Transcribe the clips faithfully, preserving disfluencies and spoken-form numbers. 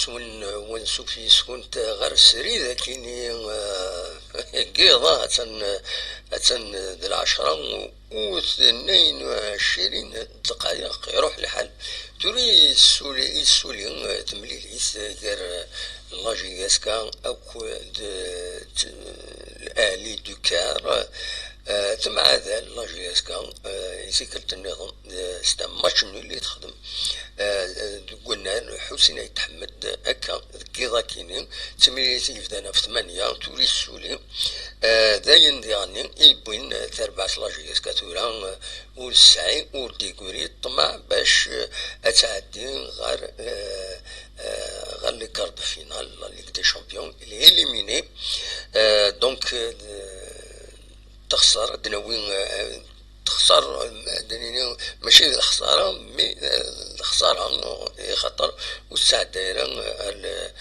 Win, win suf yis-kunt ɣer srid akini, eh, n yiḍ, attan, attan d lɛecṛa u tnayen u ɛecrin ddqayeq, iruḥ lḥal. Tura yessuli, yessuli, eh, temlilit gar, eh, la J S K akked, eh, t-, l'Ahli du Caire, eh, temɛadal la J S K, eh, i tikkelt nniḍen, eh, s match nul i texdem, eh, deg unnar Ḥusin Ayt Ḥmed, akka deg yiḍ akini, d timlilit i yebdan ɣef tmanya, tura yessuli. Eh, d ayen diɣenni i yewwin, eh, tarbaɛt la J S K tura, eh, ur tesɛi, ur d-yeggri ṭṭmeɛ bac, eh, ad tɛeddi ɣer, eh, eh, ɣer les quarts de finale, la Ligue des Champions, elle est éliminée. Eh, donc, eh, texṣer, ad d-nawi, eh, texṣer, eh, ad d-nini, mačči d lexṣara, mais, eh, d lexṣara, eh, xaṭer ur tesɛedda ara, eh, ar le,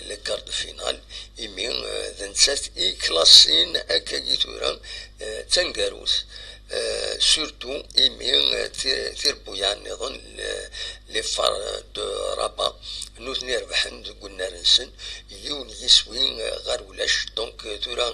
les quarts de finale, imi, eh, d nettat i klasin akkagi tura, eh, d taneggarut. Eh, surtout imi, eh, ti-, tirebbuyaɛ nniḍen, le, les Phares de Rabat, nutni rebḥen deg unnar-nsen, yiwen yiswi, eh, ɣer ulac. Donc, eh, tura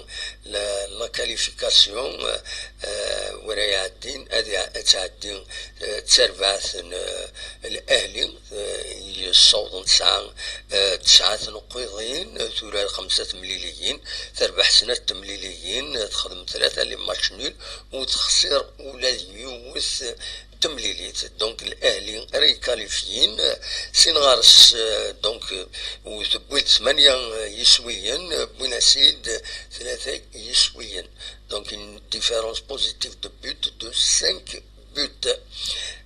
la, la qualification, eh, eh, wara iɛeddin, ad iɛ-, ad tɛeddi, eh, d tarbaɛt n, eh, L'Ahli, eh, yessawḍen tesɛa, eh, tesɛa tneqqiḍin, eh, tura xemsa temliliyin, terbeḥ snat temliliyin, eh, texdem tlata les matchs nuls, ur texsir ula d yiwet temlilit. Donc, L'Ahli ara yekkalifyin, eh, sin ɣer-s, eh, donc, eh, u tewwi-d tmanya, eh, yiswiyen, eh, wwin-as-id tlata yiswiyen. Donc, une différence positive de but de cinq buts.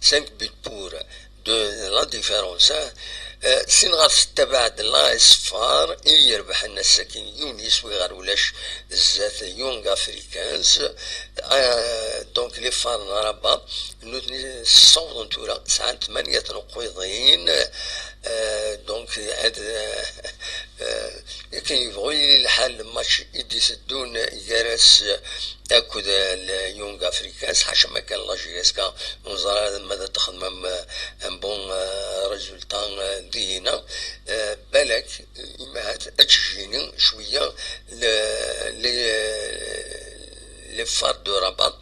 Cinq buts pour de la différence, hein. Euh, sin ɣer tettabaɛd la S F R i yerbeḥen ass-agi yiwen yiswi ɣer ulac zdat Young Africans. Euh, donc les Phares n Rabat, nutni ssawḍen tura, sɛan tmanya tneqqiḍin. Euh, donc, ad, euh, euh, akken yebɣu yili lḥal, match i d-iteddun gar-as akked, eh, le Young Africans, ḥaca ma kan la J S K, ur neẓri ara ma ad texdem am, eh, un bon, eh, résultat, eh, dihina. Eh, balak, eh, imahat ad tejjini cwiya le, le, les Phares de Rabat.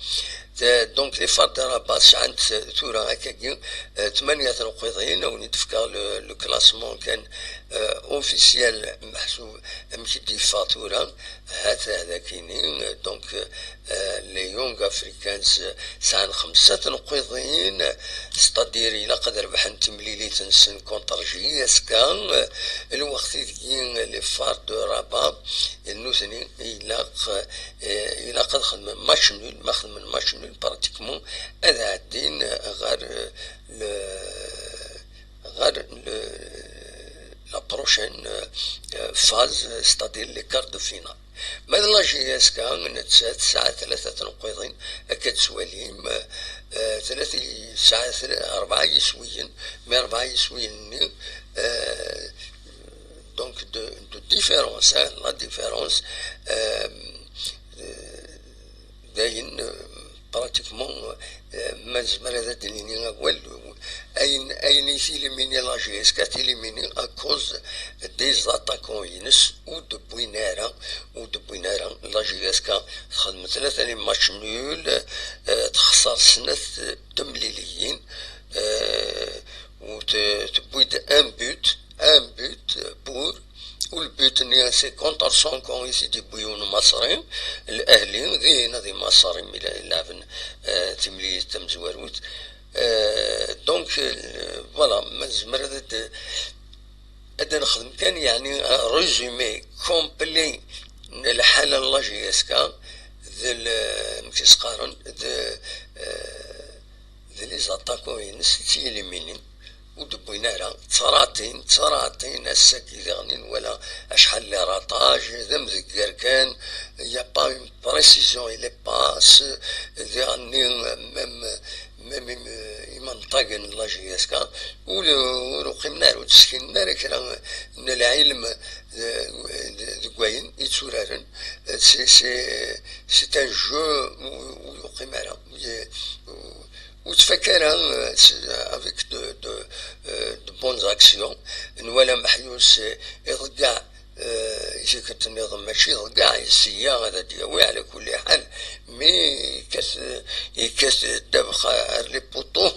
Eh, donc, les Phares de Rabat sɛant tura akkagi, eh, tmanya tneqqiḍin, ad wen-d-fkeɣ le, le classement kan, eh, officiel, meḥsub amek i d-yeffeɣ tura. Hata dakini, donc, euh, les Young Africans, euh, sɛan xemsa tneqqiḍin, c'est-à-dire ilaq ad rebḥen timlilit-nsen contre J S K, euh, lweqt ideg les Phares de Rabat, nutni ilaq, euh, ilaq ad xedmen match nul, ma xedmen match nul, pratiquement ad ɛeddin ɣer, euh, le, ɣer le, la prochaine, euh, phase, c'est-à-dire les quarts de finale. Ma d la J S K, nettat tesɛa tlata tneqqiḍin, akka d-twalim, eh, tlata, tesɛa tla-, rebɛa yiswiyen, mi rebɛa yiswiyen-nni, eh, donc de, de différence, hein, la différence, eh, eh, dayen, eh, pratiquement, eh, ma nezmer ad d-nini awal, ayen, ayen i tilimini la J S K, tilimini à cause des attaquants-ines, ur d-wwin ara, ur d-wwin ara la J S K, texdem tlata les matchs nuls, eh, texṣer snat temliliyin, eh, u t-, tewwi-d un but, un but pour, u le but-nni c'est contre son camp i t-id-yewwi yiwen Maṣri, L'Ahli, dihin ad imaṣer imi la-, laɛben, eh, timlilit tamezwarut. Eh, donc, eh, voilà, ma nezmer ad, ad, ad nexdem kan, yeɛni, un résumé complet n lḥala n la J S K, d l-, amek i s-qqaren, d, eh, d les attaquants-ines i tt-yéliminent, ur d-wwin ara, ttṛatin, ttṛatin ass-agi diɣen i nwala acḥal les ratages, d amdegger kan, il y a pas une précision, il est pas, diɣen-nni, même, même im-, imenṭagen n la J S K, ur, ur uqimen ara, ur d-skinen ara kra n lɛilm, eh, deg wayen i tturaren. C'est, c'est, c'est un jeu ur, ur yuqim ara, ur, ur Ttfakka-, euh, avec de, de, euh, de bonnes actions. Nwala Meḥyus, euh, iḍeggeɛ, euh, zik tenniḍ mačči iḍeggeɛ, yesya ad d-yawi, ɛla kulli ḥal, mi yekkat, yekkat ddabex ar les poteaux.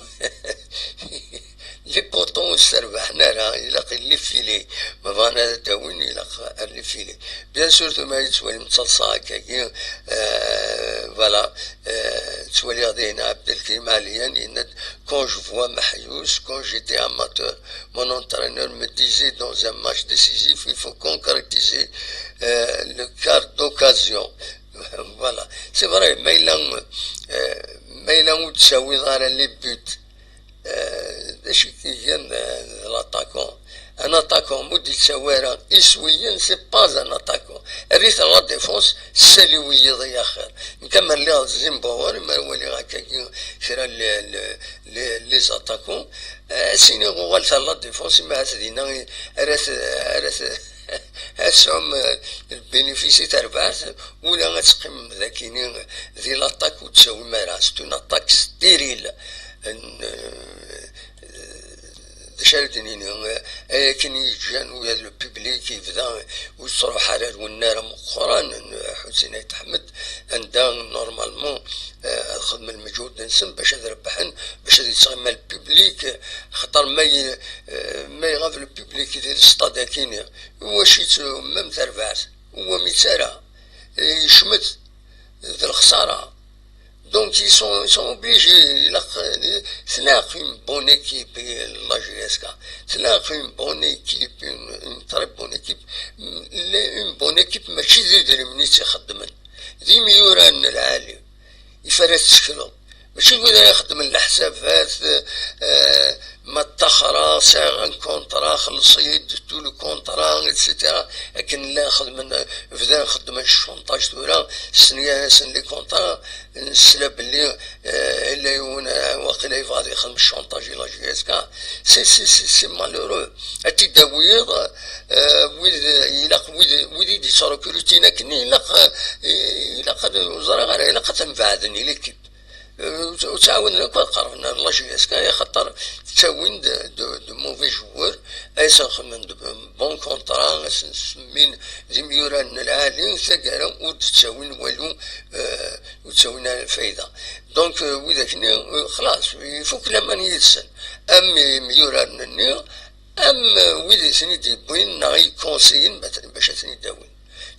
Les poteaux ur sserbaḥen ara, ilaq les filets. Ma bɣan ad d-awin, ilaq les filets. Bien sûr, tura yettwalim d taḍsa akkagi, euh, voilà, euh, ttwaliɣ dihin Abdelkrim Aliyan, yenna-d, quand je vois Mahious, quand j'étais amateur, mon entraîneur me disait dans un match décisif, il faut concrétiser, euh, le quart d'occasion. Voilà, c'est vrai, ma yella, euh, ma yella ur d-tawiḍ ara les buts, euh, d acu i k-igan d, d l'attaquant. Un attaquant, ma ur d-yettawi ara iswiyen, c'est pas un attaquant. Err-it à la défense, ssali wiyiḍ i axir. Nekk amer lliɣ d Zimbabwe, ma waliɣ akkagi kra n le, le, le, les attaquants, euh, sini uɣal à la défense, ma hat dinna ara t-, ara t-, ad tesɛum, euh, le bénéfice i terbaɛt, ula ad teqqimem dakini di l'attaque ur d-tawim ara. C'est une attaque stérile. N-, euh, d acu ara d-nini, eh, ay akken i yeǧǧan ula d le public yebda ur yettruḥ ara ar wennar ameqqran n Ḥusin Ayt Ḥmed, anda normalement, eh, ad xedmen lmeǧhud-nsen bac ad rebḥen, bac ad yettɣima le public, xaṭer ma y-, eh, ma iɣab le public di l'stade akini, iwacu yettru même tarbaɛt, ur wam-ittu ara, eh, yecmet d lexsara. Donc, ils sont, ils sont obligés. Ilaq, tlaq une bonne équipe, la J S K. Tlaq une bonne équipe, une, une très bonne équipe. Les, une bonne équipe, mačči d idrimen i tt-ixeddmen. D imyuran n lɛali. Yif ara tettekleḍ. Mačči d wid ara ixeddmen leḥsabat, eh, ma ṭṭaxreɣ, sɛiɣ un contrat, xelleṣ-iyi-d tout le contrat, et cetera. Akken llan xedmen, bdan xeddmen cchontaj tura, ssenyan-asen les contrats, nesla belli, eh, yella yiwen, eh, waqila yebɣa ad yexdem cchontaj i la J S K. C'est, c'est, c'est, c'est malheureux. Ad t-id-tawiḍ, eh, wid, ilaq wid, wid i d-yettrekrutin akken, ilaq, eh, ilaq ad, ur ẓriɣ ara, ilaq ad ten-beɛden i l'équipe. Ur ttɛawanen akk ad qerben ar la J S K, axaṭer ttawin-d de, de, de mauvais joueurs, ay sen-xedmen de bons contrats, ay sen-semmin d imyuran n lɛali, taggara ur d-ttawin walu, eh, ur ttawin ara lfayda. Donc, eh, widak-nni, eh, xlas, ifuk laman yid-sen. Am imyuran-nni, am, eh, wid i ten-id-yewwin neɣ i yekkunsiyen bac ad ten-id-awin.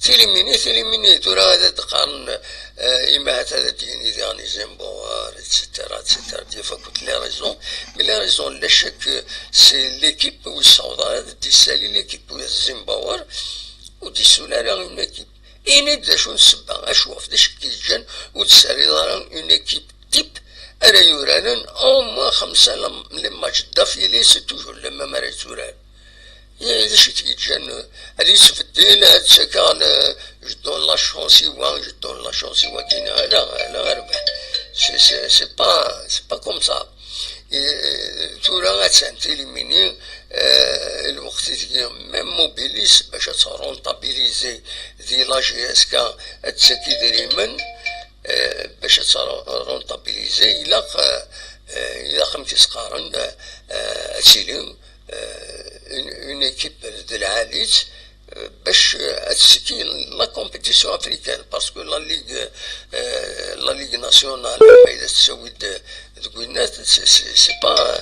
Tilimini, tilimini, tura ad d-qqaren, eh, imahat ad d-yini diɣen Izenbower, et cetera, et cetera. Diɣ akk les raisons, mais les raisons, la chèque, c'est l'équipe où il s'en va, ad d-yessali l'équipe où Izenbower, ur d-yessul ara une équipe. Ini-d d acu n ssebba, acu ɣef d acu i k-yeǧǧan ur d-tessaliḍ ara une équipe type ara yuraren au moins xemsa lem-, les matchs d'affilée, c'est toujours le même ara yetturar. Eh, d acu i t-yeǧǧan, eh, ad yettbeddil, ad ttakaɣ le, je donne la chance i wa, je donne la chance i wa, kini, ala, ala, rbeḥ. C'est, c'est, c'est pas, c'est pas comme ça. Eh, tura attan tilimini, eh, lweqt i tgi même Mobilis bac ad tt-rentabiliser di la J S K, ad ttak idrimen, eh, bac ad tt-rentabiliser, ilaq, eh, eh, ilaq amek i s-qqaren, eh, eh, ad tili, euh, une, une équipe de lɛali-tt, euh, bac, euh, ad tsekki la compétition africaine, parce que la Ligue, euh, la Ligue nationale, ma yella tettawi-d deg winnat, c'est, c'est, c'est pas, euh,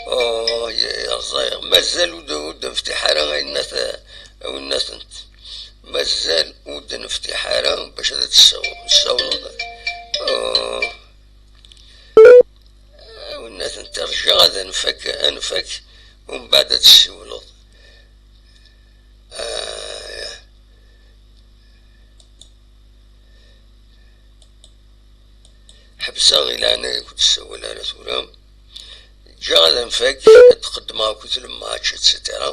oh, yerẓa, mazal ur d-, ur d-neftiḥ ara ayennat, euh, awinnat-nt. Mazal ur d-neftiḥ ara bac ad tessaw-, tessawleḍ. Euh, Awinnat n terja ad nfak, ad nfak, umbeɛd ad tessiwleḍ. Ah, ḥebseɣ i leɛnaya-k, ur d-ssawal ara tura. Ǧǧiɣ ad nfak, ad d-qeddmeɣ akkit le match, et cetera.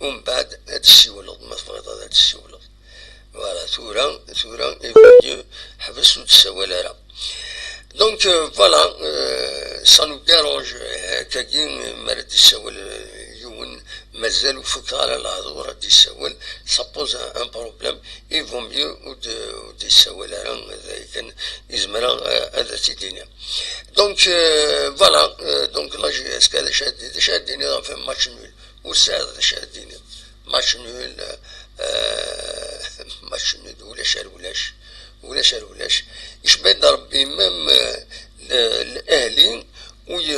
Umbeɛd ad tessiwleḍ, ma tebɣiḍ ad tessiwleḍ. Voilà, tura, tura, évolue, ḥbes ur d-ssawal ara. Donc, euh, voilà, euh, ça nous dérange, euh, akkagi, euh, mi ara d-issawal, euh, yiwen, mazal ur fukeɣ ara lehdur, ad d-yessawel, ça pose un, un problème, il vaut mieux ur d-, ur d-yessawel ara, d ayen kan yezmer a-, ad t-id-iniɣ. Donc, euh, voilà, euh, donc la J S K, d acu ad, d acu ad d-iniɣ ɣef match nul? Ur sɛiɣ d acu ad d-iniɣ. Match nul, euh, match nul, ulac ar ulac, ulac ar ulac. Icba-d Rebbi même, euh, le-, l'Ahli, ur y-,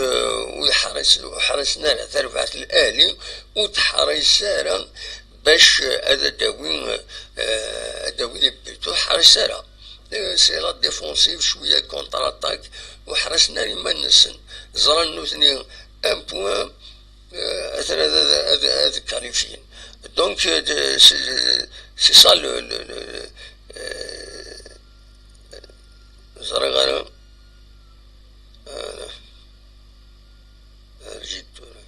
ur yeḥris, ur ḥrisen ara tarbaɛt l'Ahli, ur teḥris ara bac, euh, ad d-tawi, euh, ad d-tawi les buts, ur ḥris ara. Euh, c'est la défensive, cwiya contre-attaque, ur ḥrisen ara iman-nsen. Ẓran nutni un point, euh, atan ad, ad, ad, ad qualifyin. Donc, euh, de-, c'est, c'est ça le, le, le, euh, ẓriɣ ara, euh, arjit tura.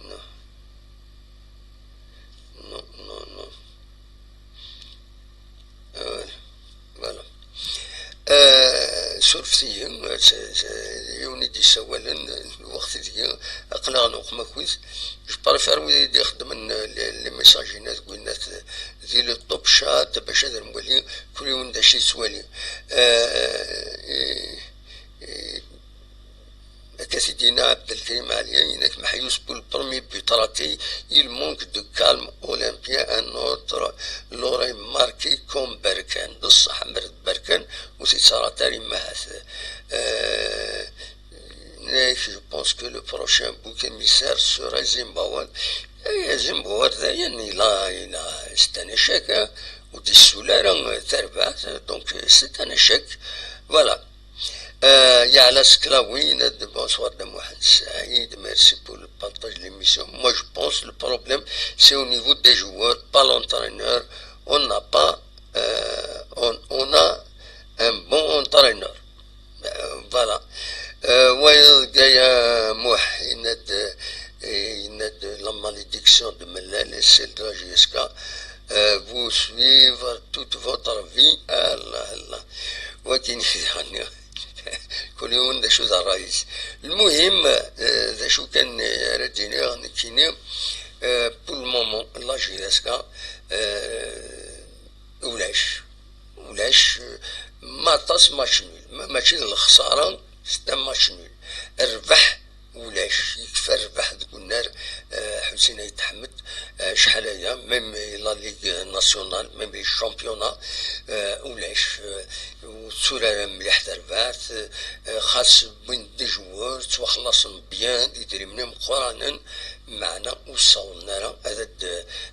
Non. Non, non, non. Euh, voilà. Euh, surfet-iyi, c'est, c'est, yiwen i d-yessawalen, lweqt deg-i, aql-aɣ nuqem akkit. Je préfère wid i d-ixeddmen les, les messages-inna deg winnat di le top chat, bac ad nwali kul yiwen d acu yettwali. Euh, et, et, Akka t-id-yenna Abdelkrim Ɛli, yenna-k Meḥyus, pour le premier but raté, il manque de calme olympien, un autre l'aurait marqué comme Berkane. D ṣṣeḥ, mer d Berkane ur t-yettrat ara imahat. Euh, nekk, je pense que le prochain bouc émissaire serait Zimbabwe. Eh, Zimbabwe, dayen, il a, il a, c'est un échec, hein. Ur d-yessul ara, euh, tarbaɛt, donc, euh, c'est un échec. Voilà. Euh, Yala Sklawi, bonsoir de Mohamed Saïd, merci pour le partage de l'émission. Moi, je pense que le problème, c'est au niveau des joueurs, pas l'entraîneur. On n'a pas, euh, on, on a un bon entraîneur. Euh, voilà. Euh, ouais, Gaïa Moh, il y a de, il y a de la malédiction de Melel, et c'est de la J S K. Euh, vous suivre toute votre vie. Allah, Allah. Wakin, kul yiwen d acu d ṛṛay-is. Lmuhim, euh, d acu kan ara d-iniɣ nekkini, euh, pour le moment, la J S K, euh, ulac, ulac, euh, ma aṭas match nul, ma, mačči d lexsara, c'est un match nul. Rrbeḥ, ulac, yekfa rrbeḥ deg unnar, euh, Ḥusin Ayt Ḥmed, euh, acḥal aya, même la Ligue nationale, même les championnats, euh, ulac, euh, ur tturaren mliḥ tarbaɛt, euh, xas wwin-d des joueurs, ttwaxlaṣen bien, d idrimen imeqqranen, meɛna ur ssawḍen ara ad, ad,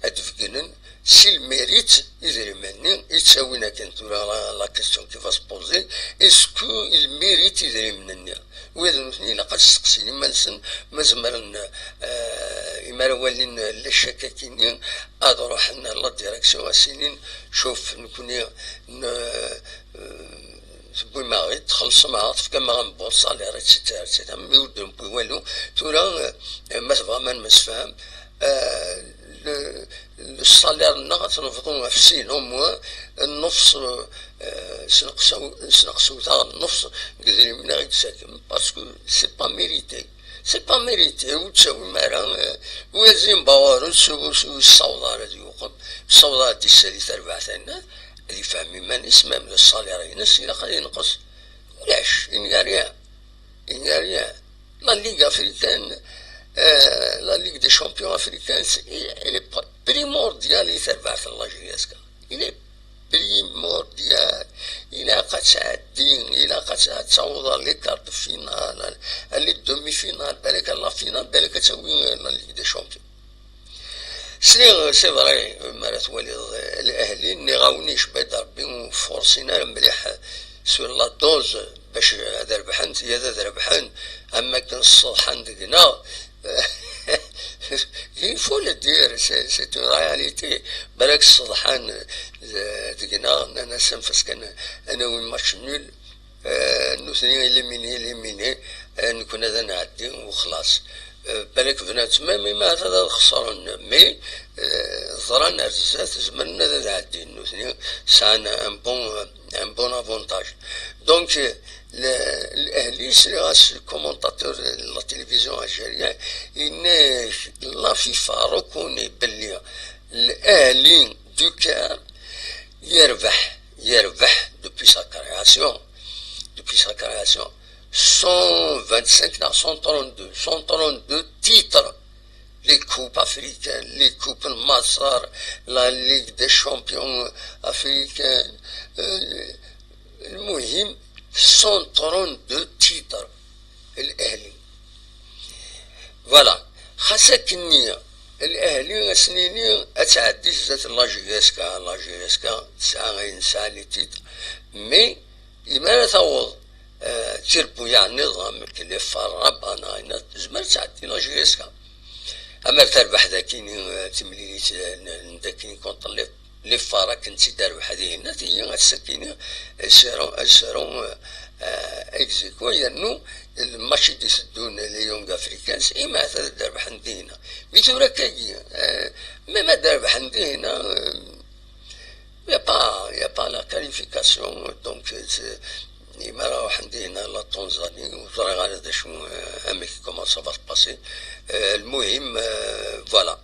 ad d-beggnen si lmirit idrimen-nni i ttawin akken. Tura la, la question qui va se poser, est-ce que il mérite idrimen-nni? Wid nutni ilaq ad steqsin iman-nsen ma zemren, euh, imi ara walin le chèque-agi-nni, ad ruḥen la direction, ad s-inin: Cuf, nekni, n-, euh, tewwim-aɣ-id, txellṣem-aɣ, tefkam-aɣ un bon salaire, et cetera, et cetera. Mi ur d-newwi walu, tura, euh, ma tebɣam ad nemsefham, euh, le, le salaire-nneɣ ad t-nebḍu ɣef sin, au moins, nnefṣ, euh, sneqsew-, sneqsew daɣ nnefṣ deg idrimen i ɣ-d-tessakem, parce que c'est pas mérité. C'est pas mérité, ur ttawim ara, euh, ur yezin baɣur, ur s-, ur s-, ur yessaweḍ ara ad yuqem, ur yessaweḍ ara ad d-issali tarbaɛt-nni, ad yefhem iman-is, même le salaire-ines ilaq ad yenqes. Ulac, il n'y a rien. Il n'y a rien. La Ligue africaine, euh, la Ligue des champions africains, c'est, elle est primordiale i tarbaɛt n la J S K. Il est primordial. Ilaq ad tɛeddi, ilaq ad, ad taweḍ ɣer les quarts de finale, ɣer les demi-finales, balak ɣer la finale, balak ad tawi la Ligue des champions. Sliɣ, c'est vrai, mi ara twaliḍ, eh, l'Ahli, nniɣ-awen icba-d Rebbi, ur furṣin ara mliḥ sur la dose bac ad rebḥen, tiya ad rebḥen, am akken sseḍḥan deg-neɣ. Il faut le dire, c'est, c'est une réalité. Balak sseḍḥan, eh, deg-neɣ, nnan-asen: Faskan ad nawi match nul, eh, nutni éliminé, éliminé, eh, nekkni ad nɛeddi u xlaṣ. Eh, balak bnat même, imi ahat ad xesren, mais, eh, ẓran ar zdat, zemren ad, ad ɛeddin nutni, sɛan un bon, un bon avantage. Donc, eh, L'Ahli, c'est le commentateur de la télévision algérienne, il est la FIFA reconnaît belli l'Ahli du Caire, يربح, يربح depuis sa création, depuis sa création, cent vingt-cinq, non, cent trente-deux, cent trente-deux titres, les coupes africaines, les coupes المصر, la Ligue des champions africaines, euh, المهم, cent trente-deux titres, l'Ahli. Voilà. Xas akken-nni, l'Ahli, ad s-nini, ad tɛeddi zdat la J S K, la J S K, tesɛa ayen tesɛa les titres, mais imi ara taweḍ, euh, tirebbuyaɛ nniḍen, amek les Farab, ana, tezmer ad tɛeddi la J S K. Amer terbeḥ dakini, euh, timlilit, euh, n, n dakini contre les, les Farab, akken tt-id-terbeḥ dihin, tiyi ad sakini, elles seront, elles seront, euh, euh, ex aequo, yernu le match i d-iteddun les Young Africans, imahat ad d-rebḥen dihin. Mi tura akkagi, euh, même ad d-rebḥen dihin, euh, il y a pas, il y a pas la qualification, donc, euh, c'est, imi ara ruḥen dihin la Tanzanie, ur ẓriɣ ara d acu, euh, amek, comment ça va se passer. Euh, المهم, euh, voilà.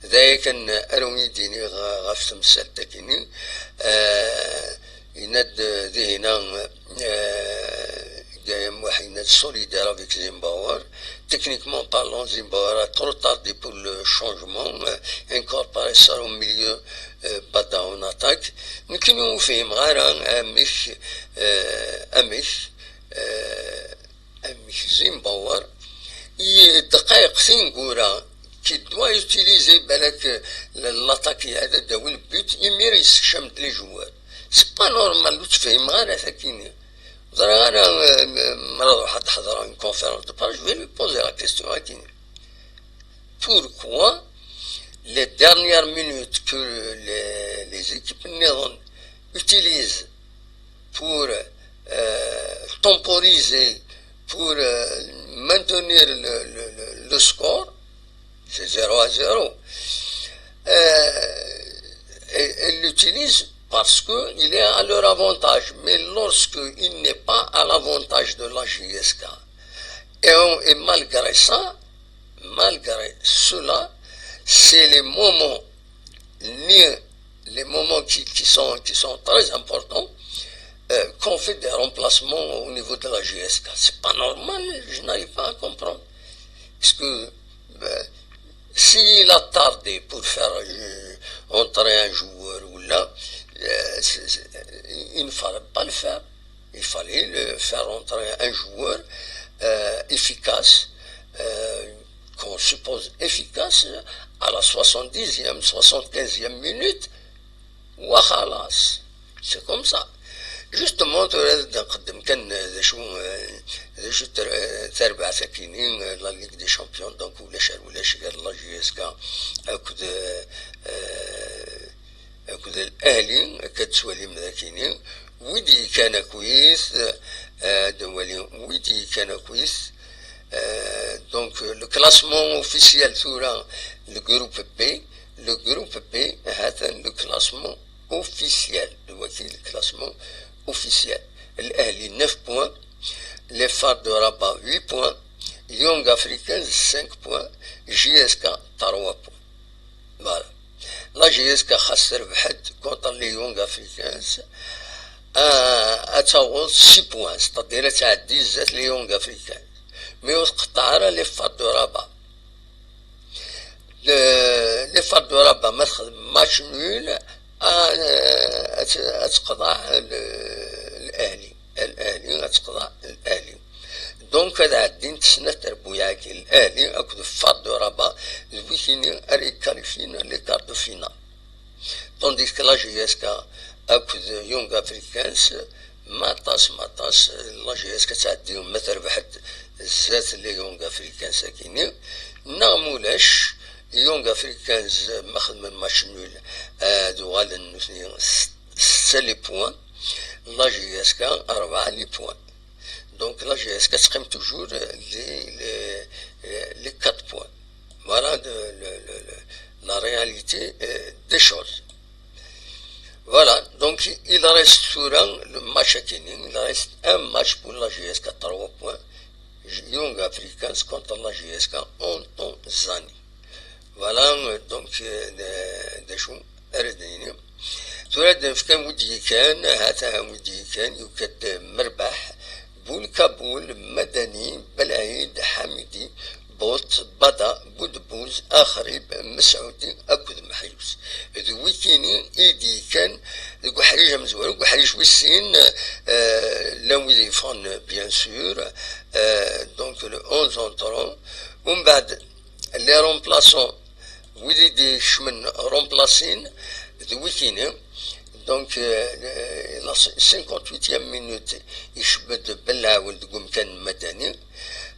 D aya kan ara wen-d-iniɣ ɣef temsalt-agi-nni. Euh, yenna-d, euh, dihin, euh, Gaël Mouh, il est solidaire avec Zimbabwe. Techniquement parlant, Zimbabwe a trop tardé pour le changement, euh, incorporé ça au milieu, euh, Bada en attaque. Nekkini ur fhimeɣ ara amek, euh, amek, euh, amek Zimbabwe, i ddqayeq tineggura, qui doit utiliser, balak, l'attaque, ad d-tawi le but, imir yessekcam-d les joueurs. C'est pas normal, ur tt-fhimeɣ ara takini. Ẓriɣ ara, euh, ma ad ruḥeɣ ad ḥeḍreɣ une conférence de presse, je vais lui poser la question akini. Pourquoi les dernières minutes que les, les équipes nniḍen utilisent pour, euh, temporiser, pour, euh, maintenir le, le, le, le score, c'est zéro à zéro. Euh, et, et l'utilisent parce qu'il est à leur avantage. Mais lorsqu'il n'est pas à l'avantage de la J S K, et, on- et malgré ça, malgré cela, c'est les moments, ni les moments qui, qui sont, qui sont très importants, euh, qu'on fait des remplacements au niveau de la J S K. C'est pas normal, je n'arrive pas à comprendre. Parce que, euh, s'il a tardé pour faire, euh, entrer un joueur ou là, euh, c'est- c'est- il ne fallait pas le faire. Il fallait le faire entrer un joueur, euh, efficace, euh, qu'on suppose efficace à la soixante-dixième, soixante-quinzième minute. وخلاص. C'est comme ça. Justement, tura ad nqeddem kan d acu, d acu ter-, terbaɛt akini, la Ligue des Champions, donc ulac ar ulac gar la J S K akked, euh, akked l'Ahli, akka tettwalim d akini. Wid yekkan akkit, euh, ad nwali, wid yekkan akkit, euh, donc le classement officiel tura, le groupe B, le groupe B, هذا le classement officiel, le voici le classement officiel. L'Ahli neuf points, les Farad de Rabat huit points, Young Africans cinq points, J S K trois points. Voilà. La J S K خاص تربح contre les Young Africans, euh, ad taweḍ six points, c'est-à-dire ad tɛeddi zdat les Young Africans. Mais ur tqeṭṭeɛ ara les Farad de Rabat. Le, les Farad de Rabat ma texdem match nul, ah, ad, ad teqḍeɛ le, l'Ahli. L'Ahli, ad teqḍeɛ l'Ahli. Donc, ad ɛeddint snat trebbuyaɛ-agi, l'Ahli akked Farad de Rabat, d wikini ara yekkalifyin les quarts de finale. Tandis que la J S K akked Young Africans, maṭas, maṭas, la J S K ad tɛeddi ma terbeḥ-d zdat les Young Africans akini, neɣ mulac, Young Africans ma xedmen match nul, ad uɣalen nutni s-, setta les points, la J S K rebɛa les points. Donc la J S K teqqim toujours les, les, les quatre points. Voilà de, le, le, le, la réalité, euh, des choses. Voilà, donc il reste tura le match à gagner, il reste un match pour la J S K, trois points. Young Africans contre la J S K en Tanzanie. Voilà, euh, donc, euh, d acu ara d-nini. Tura ad nefk wid d-yekkan, hata wid d-yekkan, yuka-d Merbaḥ, Boulkaboul, Madani, Belɛid, Ḥamidi, Buṭ, Bada, Budbuz, Axrib, Mesɛudi akked Meḥyus. D wikini i d-yekkan deg uḥric amezwaru, deg uḥric wis sin, euh, llan wid yeffɣen, bien sûr, euh, donc le onze entrant. Umbeɛd, les remplaçants, wid i d-ikecmen remplasin d wikini. Donc, euh, la cinquante-huitième minute, icebba-d Belɛawel deg umkan n Madani.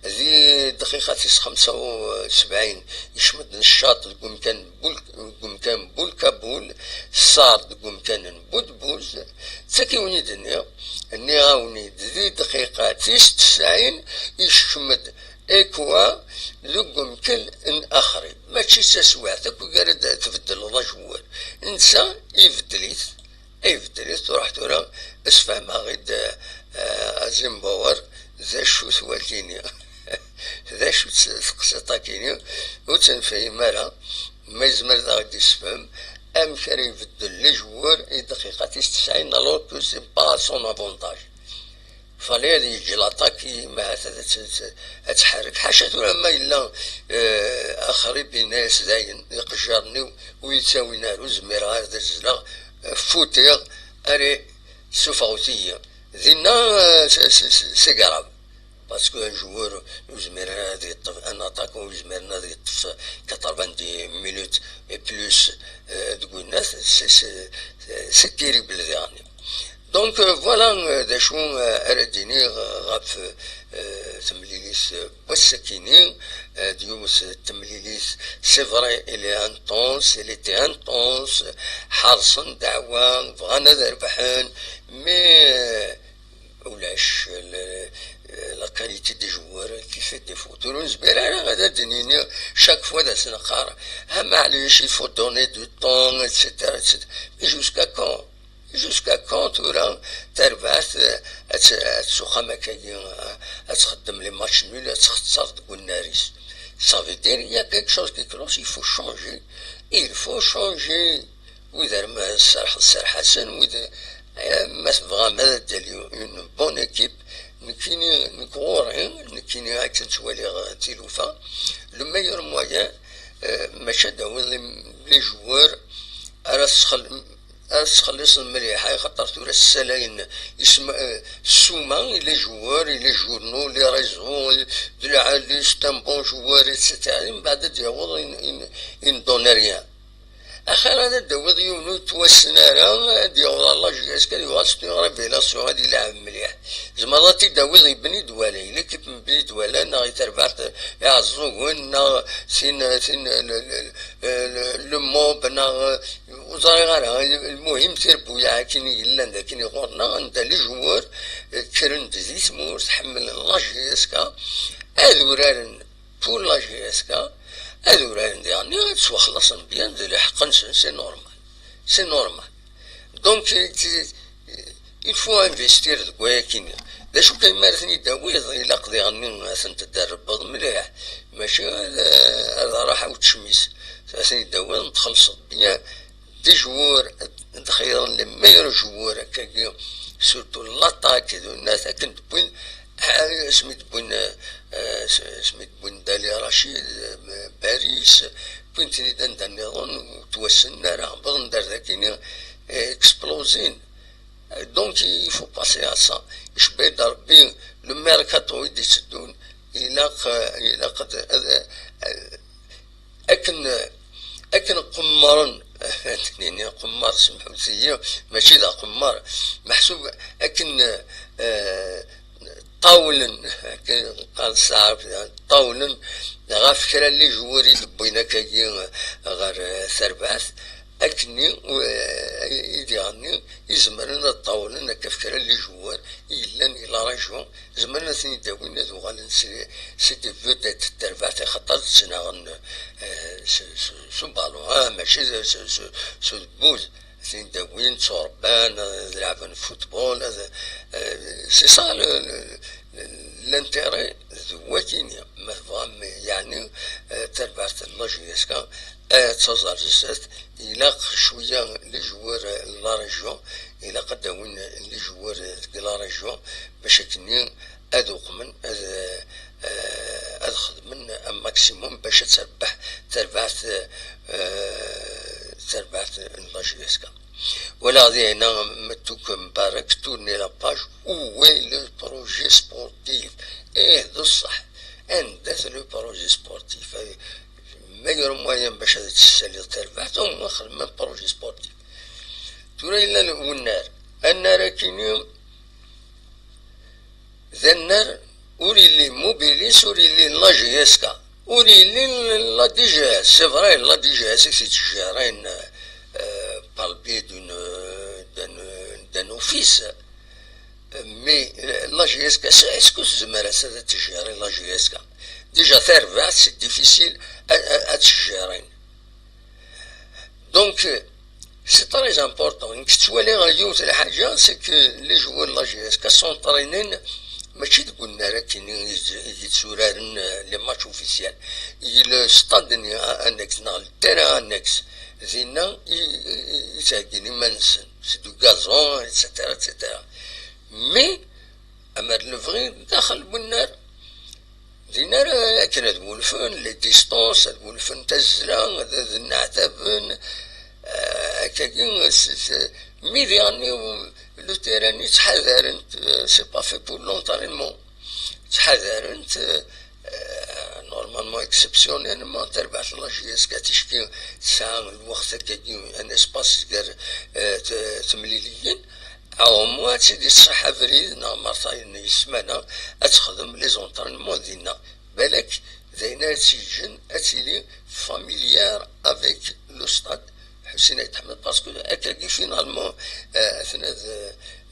Di dqiqa tis xemsa u sebɛin, icebba-d Neccaṭ deg umkan n Bul-, deg umkan n Bulkabul, Ṣṣar deg umkan n Budbuz. D tagi i wen-id-nniɣ, nniɣ-awen-id di dqiqa tis tesɛin, icekkem-d Ekwa deg umkan n Axrib. Mačči d taswiɛt akk i ara d-tbeddleḍ ajewwar. Netta ibeddel-it, ibeddel-it, truḥ tura, sfehmeɣ-id, eh, a Zimbauer, d acu-t wakini? D acu-tt teqsiṭ-akini? Ur tt-nefhim ara, ma yezmer ad aɣ-d-isefhem amek ara ibeddel lejwur i dqiqa tis tesɛin, alors que c'est pas à son avantage. Fallait ad yeǧǧ l'attaque, ma ahat ad tt-, ad tḥerrek. Ḥaca tura ma yella, eh, Axrib yenna-yas dayen, iqejjaren-iw ur yi-ttawin ara, ur zmireɣ ara ad azzleɣ, eh, futiɣ, allez, sufɣet-iyi. Dinna, eh, c'est, c'est, c'est, c'est grave. Parce que un joueur ur yezmir ara ad yeṭṭef, un attaquant ur yezmir ara ad yeṭṭef quatre-vingt-dix minutes et plus, euh, deg winnat, c'est, c'est, c'est terrible diɣen. Donc, euh, voilà, euh, d acu, euh, ara d-iniɣ, euh, ɣef, euh, temlilit, euh, n wass-akini, euh, d yiwet n temlilit, c'est vrai, elle est intense, elle était intense, ḥerṣen ddeɛwa, bɣan ad rebḥen, mais, euh, ulac le, la qualité des joueurs qui fait défaut. Ur nezmir ara ad d-nini chaque fois d as-neqqar, ah, maɛlic, il faut donner du temps, et cetera, et cetera. Mais jusqu'à quand? Jusqu'à quand tura tarbaɛt, eh, ad t-, ad tsuxxam akkagi, eh, ad txeddem les matchs nuls, ad txeṣṣer deg unnar-is? Ça veut dire, il y a quelque chose qui cloche, il faut changer. Il faut changer. Wid ara ma serḥ-, serḥasen, wid, eh, ma tebɣam ad d-tali une bonne équipe, nekkini, nekk ɣur-i, nekkini akken ttwaliɣ, eh, tilufa, le meilleur moyen, eh, mačči ad d-tawiḍ im-, les joueurs ara tesxel-, ara tesxelliṣeḍ mliḥ, axaṭer tura ssalayen isma-, eh, ssuma i les joueurs, i les journaux, les réseaux, de lɛali, c'est un bon joueur, et cetera. Mbeɛd ad d-yaweḍ in, in, in donne rien. Axir ad d-tawiḍ yiwen ur yettwassen ara, ad yaweḍ ɣer la J S K, ad yuɣal c'est une révélation, ad ilɛeb mliḥ. Tzemreḍ ad t-id-tawiḍ i Bni Dwala, i l'équipe n Bni Dwala, neɣ i terbaɛt Iɛeẓẓugen, neɣ tin, tin, le, le, le, le mob, neɣ, ur ẓriɣ ara. Lmuhim, tirbuyaɛ akken i yellan d akken i ɣur-neɣ, anda les joueurs, eh, kkren-d di tmurt, ḥemmlen la J S K, ad uraren pour la J S K, ad uraren diɣen, ad ttwaxlaṣen bien d lḥeqq-nsen, c'est normal. C'est normal. Donc, eh, eh, il faut investir deg wayakini. D acu kan, mi ara ten-id-tawiḍ, ilaq diɣen ad tent-tderrbeḍ mliḥ. Mačči ad, ad ruḥ awt cmis. Ad ten-id-tawiḍ, txellṣeḍ bien. Des joueurs, ad xeyyren les meilleurs joueurs, akkagi, surtout l'attaque, d unat akken d-wwin, ah, asmi d-wwin, eh, eh, asmi d-wwin Dali Rachid, eh, Paris, wwin-ten-id anda nniḍen, ur ttwassnen ara, wwḍen-d ar dakini, eh, explozin. Donc, il faut passer à ça. Icebba-d Rebbi, le mercato i d-itteddun, ilaq, eh, ilaq ad, ad, ad, akken, akken qummaren, ad nini qummar, semḥut-iyi, mačči d aqummar, meḥsub akken, eh, ṭawlen, akken qqaren s taɛrabt, ṭawlen ɣef kra n les joueurs i d-wwin akkagi ɣer, eh, terbaɛt, akkenni, eh, i diɣenni izemren ad ṭawlen akka ɣef kra n les joueurs i yellan i la région, zemren ad ten-id-awin ad uɣalen c'est, c'est des vedettes n terbaɛt, axaṭer ttnaɣen, eh, s, s, s uballon, ah, mačči s, s, s, s udebbuz. Tin d-awin, tturebban, ad leɛben football, ad, euh, c'est ça le, le, l'intérêt de wakini, ma tebɣam, yeɛni, euh, tarbaɛt n la J S K, euh, ad taẓ ar zdat, ilaq cwiya les joueurs n la région, ilaq ad d-awin les joueurs deg la région, bac akkenni ad uqmen, ad, euh, ad xedmen un maximum bac ad terbeḥ tarbaɛt, euh, tarbaɛt n la J S K. Walaɣ dina Mettuk Mbarek tourner la page, où est le projet sportif? Eh, d ṣṣeḥ. Anda-t le projet sportif? Ma yura moyen bac ad tessaliḍ tarbaɛt, au moins xdem un projet sportif. Tura yella wennar. Annar akini d annar ur yelli Mobilis, ur yelli la J S K, ur yelli la D G S. C'est vrai, la D G S i t-ittjeyyiren, euh, par le biais d'une, d'un, d'un office. Mais, euh, la J S K, est-ce que tezmer ad tjeyyer la J S K? Déjà, tarbaɛt, c'est difficile à, à, à tjeyyer. Donc, euh, c'est très important. Nekk ttwaliɣ yiwet n lḥaǧa, c'est que les joueurs de la J S K s'entraînent mačči deg unnar akkin i, i yetturaren, euh, les matchs officiels. I le stade-nni annexe, neɣ le terrain annexe, dinna i, i, i, i ttheggin iman-nsen. C'est du gazon, et cetera, et cetera. Mais, ama d lebɣi daxel n unnar, din ara akken ad wulfen les distances, ad wulfen tazzla, ad, ad nneɛtaben, euh, akkagi, s-, s-, mi diɣenni le terrain-nni ttḥadaren-t, euh, c'est pas fait pour l'entraînement. Ttḥadaren-t, euh, normalement, exceptionnellement, tarbaɛt n la J S K ticki tesɛa lweqt akkagi, un espace gar, euh, t-, temliliyin, au moins ad tt-id-iṣaḥ abrid neɣ mertayen i ssmana ad texdem les entraînements dinna. Balak d ayen ara tt-yeǧǧen ad tili familière avec le stade Ḥusin Ayt Ḥmed, parce que akkagi finalement, euh, atna d,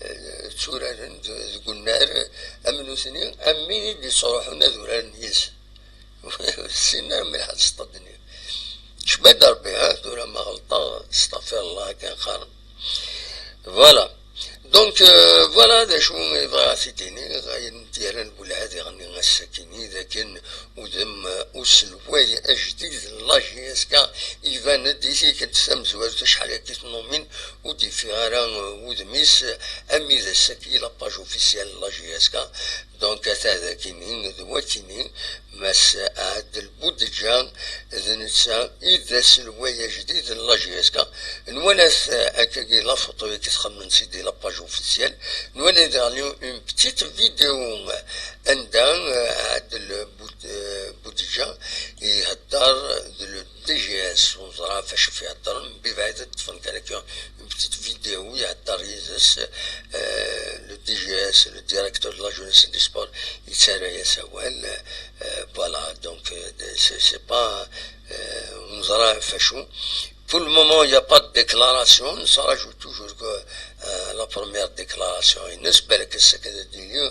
euh, tturaren d, deg unnar am nutni, am wid i d-yettruḥun ad uraren yis. Ur ssinen ara mliḥ ad ṣeṭṭen. Cba-d Rebbi, ha, tura ma ɣelṭeɣ, استغفر الله, kan qqaren. Voilà. Donc, euh, voilà d acu i bɣiɣ ad t-id-iniɣ, ayen d-yerran lwelha diɣen ass-akini, d akken udem, euh, uselway ajdid n la J S K iban-d i tikkelt tamezwarut, acḥal akka i t-numin, ur d-yeffiɣ ara, euh, wudem-is, euh, armi d ass-agi la page officielle n la J S K. Donc, ata d akini, d wakini, Mass Ɛadel Budǧa, d netta i d aselway ajdid n la J S K. Nwala-t, euh, akkagi la photo-agi txemmen-tt-id di la page officielle. Nwala daɣen une petite vidéo anda, euh, Ɛadel Bud-, euh, Budǧa ihedder d le D G S, ur ẓriɣ ɣef acu i ihedder, mebɛid ad ṭṭfen kan akka une petite vidéo, ihedder yid-s, euh, le D G S, le directeur de la jeunesse et des sports, yettarra-yas awal, euh, voilà, donc, euh, c'est, c'est pas, euh, ur neẓri ɣef acu. Pour le moment, il n'y a pas de déclaration, nettṛaǧu toujours que, euh, la première déclaration-ines, balak ass-a kan ad d-yili,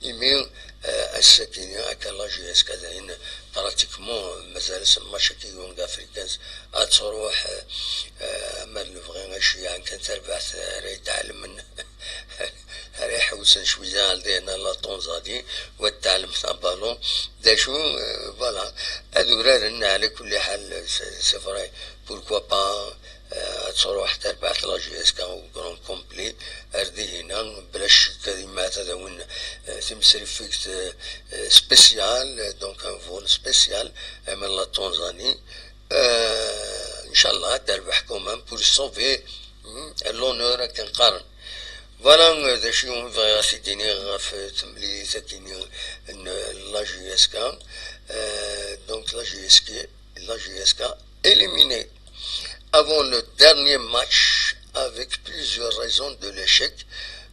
imi, euh, ass-agi akka la J S K dayen, pratiquement, mazal-as match-agi Young Africans ad tṛuḥ, euh, euh, ma d lebɣi ad ceyyɛen kan tarbaɛt ara yetɛelmen. Ara iḥewsen cwiya ar dina la Tanzanie, u ad tɛellemt abalun. D acu, euh, voilà. Ad uraren, ɛla kulli ḥal, c'est, c'est vrai. Pourquoi pas, euh, ad tṛuḥ tarbaɛt la J S K au grand complet, ar dihina, bla ccek ad immat ad awin, euh, timsriffegt, euh, euh, spéciale, donc un vol spécial, euh, min la Tanzanie. Euh, inchallah, ad d-terbeḥ quand même pour sauver, hmm, l'honneur akken qqaren. Voilà, euh, d acu i bɣiɣ ad t-id-iniɣ ɣef temlilit akkin n la J S K. Euh, donc la J S K, la J S K éliminée avant le dernier match avec plusieurs raisons de l'échec.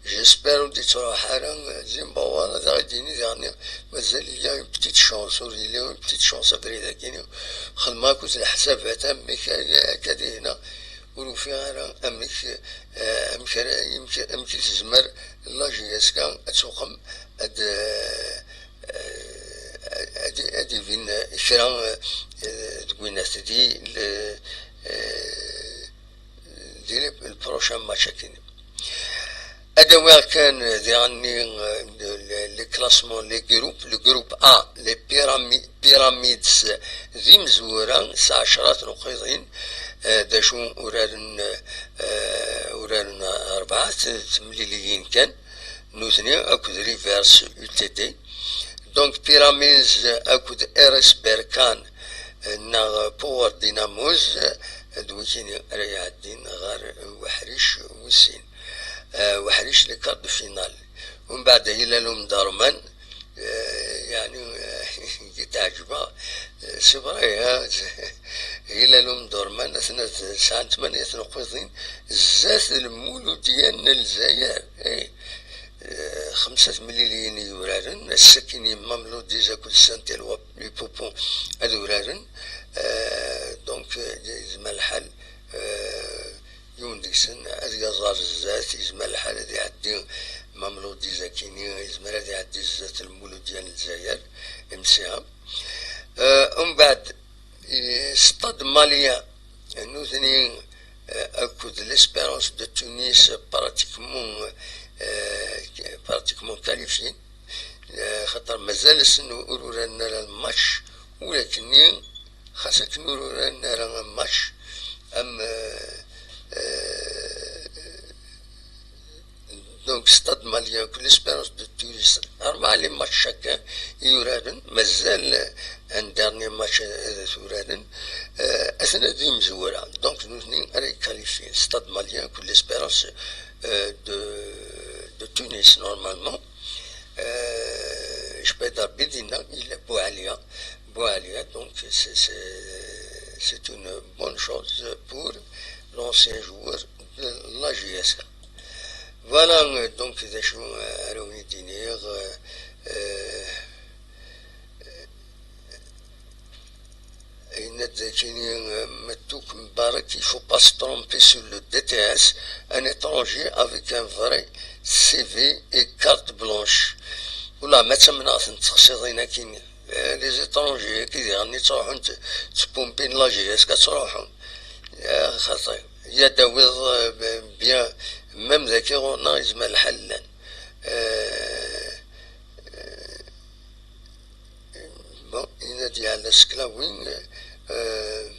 J'espère ur d-ittruḥ ara Zimbabwe, ad aɣ-d-yini daɣen mazal il y a une petite chance, ur yelli une petite chance abrid-agi. Xedmeɣ akked leḥsabat amek akka dihna, ur ufiɣ ara amek, eh, amek ara, amek, amek i tezmer la J S K ad tuqem ad, eh, ad, ad ibin kra, eh, deg winat di le, eh, di le, le prochain match akkin. Ad awiɣ kan diɣenni, euh, le, le, le classement, les groupes, le groupe A, les pyrami-, pyramides d imezwura, s ɛecra tnuqiḍin, euh, d acu uraren, euh, uraren rebɛa t-, temliliyin kan, nutni akked Rivers U T D. Donc Pyramids akked R S Berkane, euh, neɣ Power Dynamos, euh, d wikini ara iɛeddin ɣer weḥric wis sin. Euh, weḥric les quarts de finale. Umbeɛd Hilal Omdurman, euh, yeɛni, euh, i teɛǧeb-aɣ, euh, c'est vrai, hein, Hilal Omdurman, atna d-, sɛan tmanya tnuqiḍin zdat Lmuludya n Lezzayer. Eh, euh, xemsa temliliyin i yuraren, ass-agi Mamelodi akked Saint-Éloi, les Poupons ad uraren. Euh, donc, euh, yezmer lḥal, euh, yiwen deg-sen ad yaẓ ar zdat, yezmer lḥal ad iɛeddi Mamelodi Zakini, yezmer ad iɛeddi zdat Lmuludya n Lezzayer, M C A. Euh, umbeɛd, eh, Stade Malien, nutni, euh, akked l'Espérance de Tunis, pratiquement, euh, pratiquement qualifiés. Euh, xaṭer mazal-asen ur uraren ara match, ulakken xas akken ur uraren ara match am, euh, euh, donc Stade Malien akked l'Espérance de Tunis, rebɛa les matchs chacun i uraren, mazal un dernier match ad t-uraren, euh, atna d imezwura. Donc nutni ara ikalifyin, Stade Malien akked l'Espérance, euh, de, de Tunis, normalement. Euh, je peux dire, Bedina, il est Boualia. Boualia, donc c'est, c'est, c'est une bonne chose pour l'ancien joueur de la J S K. Voilà, euh, donc, d acu, euh, ara wen-id-iniɣ, euh, euh, Yenna-d akini, euh, Matouk Mbarak, il faut pas se tromper sur le D T S, un étranger avec un vrai C V et carte blanche. Ula ma ttamneɣ-ten teqsiḍin akini. Eh, les étrangers, ki diɣen i ttruḥun t-, ttpumpin la J S K ttruḥun. Eh, xaṭi. Ya d-awiḍ, eh, bien, même daki ɣur-neɣ yezmer lḥal llan. Eh, eh, Bon, yenna-d Yeɛla Sklawi, euh,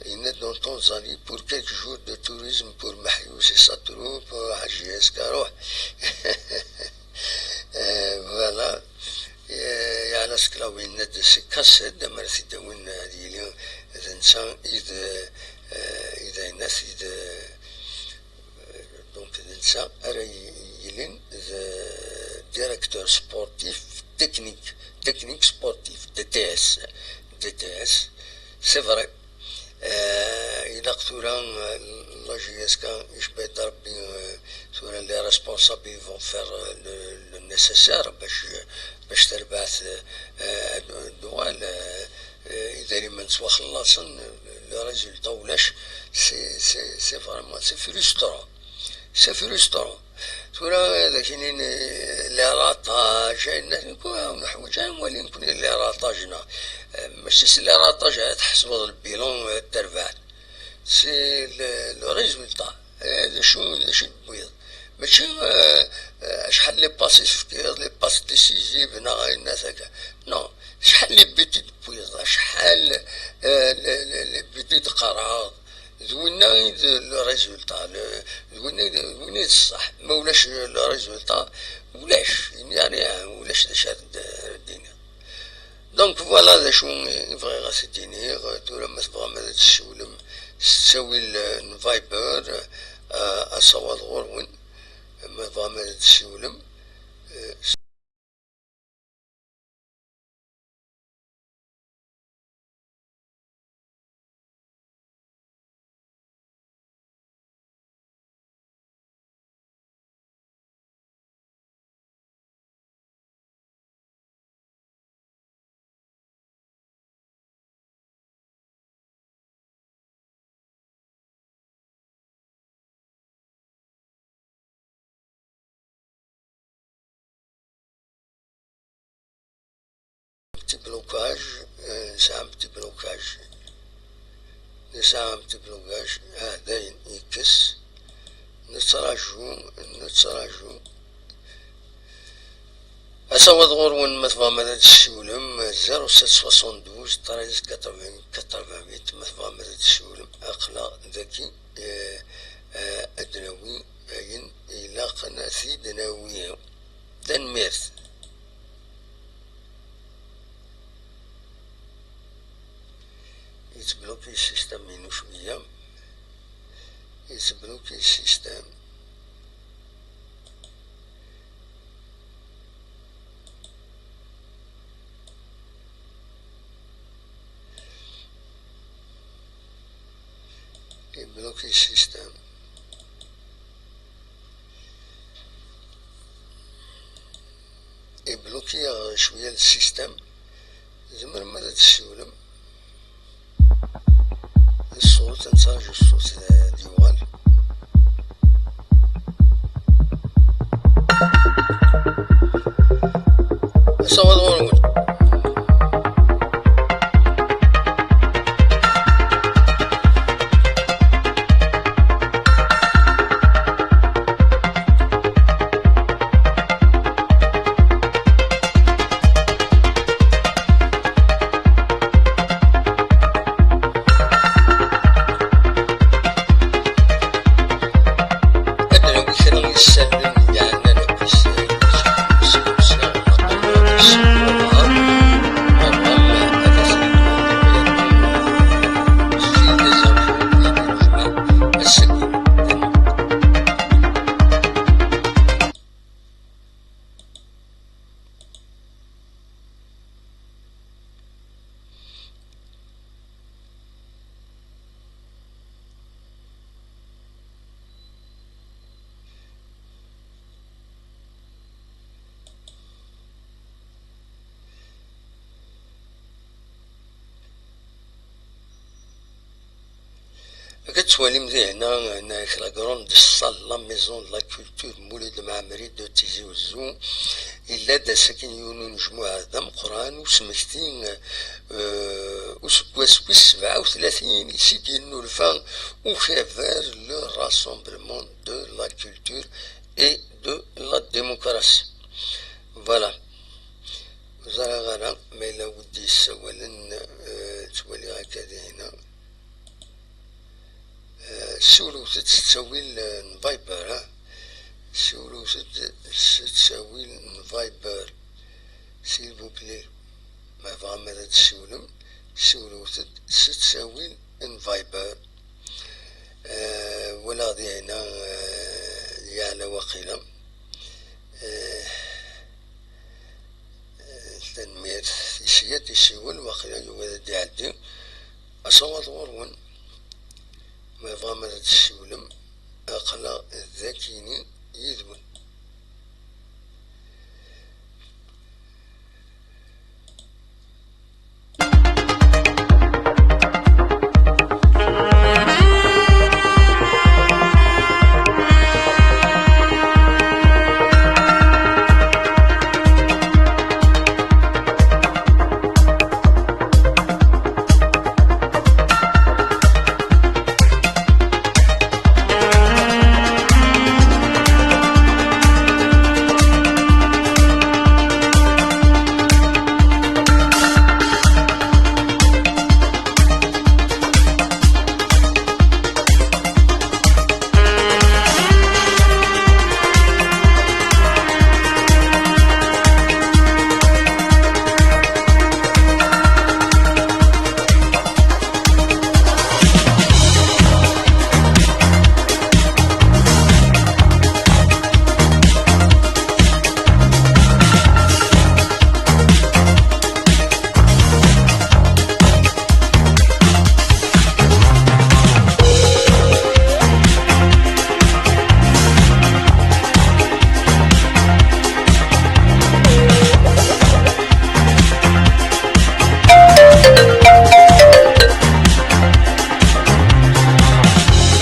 yenna-d en Tanzanie pour quelques jours de tourisme pour Mahyous et sa troupe, euh, J S K, ruḥ. Euh, voilà. Euh, Yeɛla Sklawi yenna-d c'est Kassed, amer t-id-awin ad yili d netta i d, euh, i d aynas, i d, euh, Donc, d netta ara y-, yilin d directeur sportif technique, technique sportif, D T S, D T S, c'est vrai. Euh, ilaq tura, euh, la J S K, icba-d Rebbi, euh, tura les responsables, ils vont faire, euh, le, le nécessaire باش, باش تربح, euh, ddwal, euh, euh, idrimen ttwaxellaṣen, le résultat ulac, c'est, c'est, c'est vraiment, c'est frustrant. C'est frustrant. Tura d akinin les ratages, ayen neḥwaǧ ad nwali nekkni les ratages-nneɣ. Euh, mačči s les ratages ara tḥesbeḍ le bilan, euh, terbaɛt. C'est le, le résultat. Eh, d acu, d acu i d-tewwiḍ? Mačči, eh, eh, acḥal les passes i tefkiḍ, les passes décisives, neɣ ayen akka. Non, acḥal les buts i d-tewwiḍ, acḥal, eh, les, les, les buts i d-tqerɛeḍ. D winna i d le résultat, le, d winna i d, d winna i d ṣṣeḥ. Ma ulac le résultat, ulac, il n'y a rien, ulac d acu ara d-, ara d-iniḍ. Donc voilà d acu i bɣiɣ ad t-id-iniɣ. Tura ma tebɣam ad d-tessiwlem s ttawil, eh, n Viber, eh, asawaḍ ɣur-wen. Ma tebɣam ad d-tessiwlem, eh, s- Petit blocage, euh, c'est un petit blocage. Yesɛa amtiblugaj, ah, dayen yekkes. Nettraǧu, nettraǧu. Asawaḍ ɣur-wen ma tebɣam ad d-tessiwlem, zéro sept soixante-douze treize quatre-vingts quatre-vingt-huit, ma tebɣam ad d-tessiwlem, aql-aɣ daki, eh, eh, ad d-nawi ayen ilaqen ad t-id-nawi. Tanemmirt. Yettbloki ssistem-inu cwiya. Yettbloki ssistem. Ibloki ssistem. Ibloki-aɣ cwiya ssistem. Tzemrem ad d-tessiwlem. Ṣṣut, nettraǧu ṣṣut, eh, ad d-yuɣal. Asawaḍ ɣur-wen. Akka tettwalim dihna, la grande salle, la maison de la culture Mulud Mɛemmri de Tizi Uzzu, yella-d ass-akin yiwen unejmuɛ d ameqqran usmekti, eh, useggas wis sebɛa u tlatin i s-id-yennulfa ukabar, le Rassemblement de la Culture et de la Démocratie. Voilà. Ur ẓriɣ ara ma yella wid d-yessawalen, eh, ttwaliɣ akka dihna. Eh, siwlet-d s ttawil, eh, n Viber, ha? Siwlet-d s ttawil n Viber, s'il vous plaît. Ma tebɣam ad d-tessiwlem, siwlet-d s ttawil n Viber. Eh, walaɣ dihna, eh, yeɛla waqila. Eh, eh, tanemmirt. Isi ad d-isiwel, waqila yugi ad d-iɛeddi. Asawaḍ ɣur-wen. Ma tebɣam ad d-tessiwlem, aql-aɣ dakini yid-wen.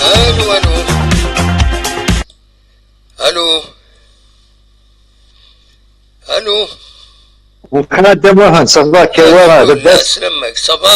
Allô, allô. Allô. Allô. Mxana Dda Muḥend, ça va, Kawara, lḥemdulillah, lɛebd? Sslam-ik, ça va?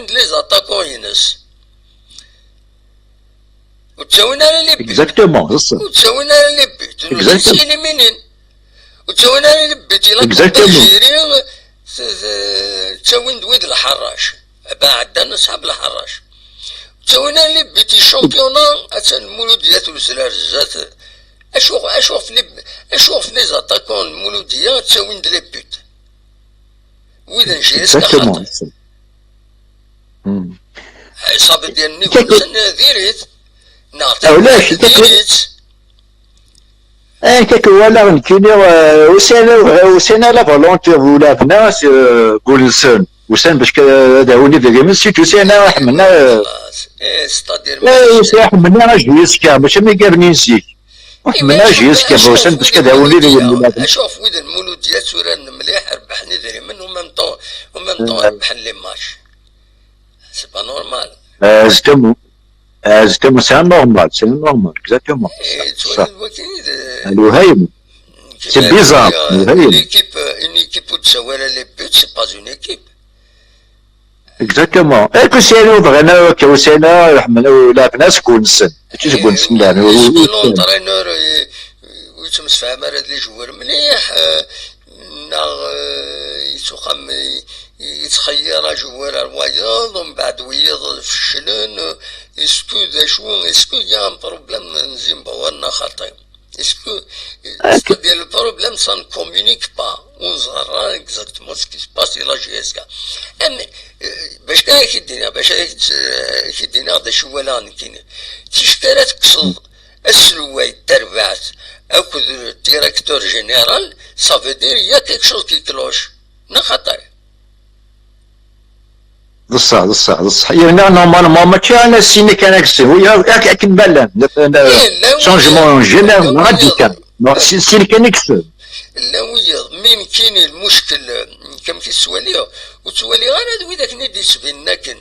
ttawin-d les attaquants-ines. Ur ttawin ara les buts. Exactement, c'est ça. Ur ttawin ara les buts. Exactement. Ur ttawin ara les buts. Ilaq Exactement. Algérie, t- t- ttawin-d wid lḥerrac. Ba ɛeddan aṣḥab lḥerrac. Ttawin ara les buts i championnat, attan Muludiyat Uzlar zdat. Acu, acu ɣef les, acu ɣef les attaquants n Muludiyat ttawin-d les buts? Wid n J S K Exactement. Xaṭi. Hmm. Ça veut dire nnig-nsen diri-t. Neɣ ulac, diri-tt. Eh, kak walaɣ nekkini, eh, usan, usan ala volonté d ulabna, eh, gulsen. Usan bac ka-, ad awin idrimen, si usan ara ḥemmlen, eh, c'est-à-dire, eh, usan ḥemmlen a J S K, mačči am igabnin zik. Ḥemmlen a J S K, usan bac ka ad awin idrimen. Acu ɣef wid n Muludya tturaren mliḥ, rebḥen idrimen, u même temps, u même temps rebḥen les matchs. C'est pas normal. Eh, zdamu. Eh, zdamu, c'est anormal, c'est anormal, exactement. Eh, ça, ça. Lwehayem. C'est bizarre, lwehayem. Une équipe, euh, une équipe où tu vois les buts, c'est pas une équipe. Exactement. Et que c'est nous, vraiment, que c'est là, le Hamana, la Hamana, c'est qu'on sait. Tu sais qu'on sait, là, nous, est-ce que l'entraîneur, euh, ur yettemsefham ara d les joueurs mliḥ, euh, neɣ, euh, yettxayyar ajewwir ar wayeḍ, umbeɛd wiyiḍ feclen, est-ce que d acu, est-ce que y a un problème n Zimbabwe neɣ xaṭi? Est-ce que, c'est-à-dire le problème, ça ne communique pas, ur neẓra exactement ce qui se passe di la J S K. Am, euh, bac kan ad k-id-iniɣ, bac ad k-id-iniɣ d acu walaɣ nekkini. Ticki ara tekkseḍ aselway n terbaɛt akked le directeur général, ça veut dire il y a quelque chose qui cloche. Neɣ xaṭi? D ṣṣeḥ, d ṣṣeḥ, d ṣṣeḥ. Yerna normalement mačči ala sin kan ad kseb, yak akken ma llan. Changement général radical. Si, sin kan i kseb. Llan wiyaḍ, mi nekkini lmuckel, eh, amek i ttwaliɣ, ur ttwaliɣ ara d wid akken i d-yettbinen akken.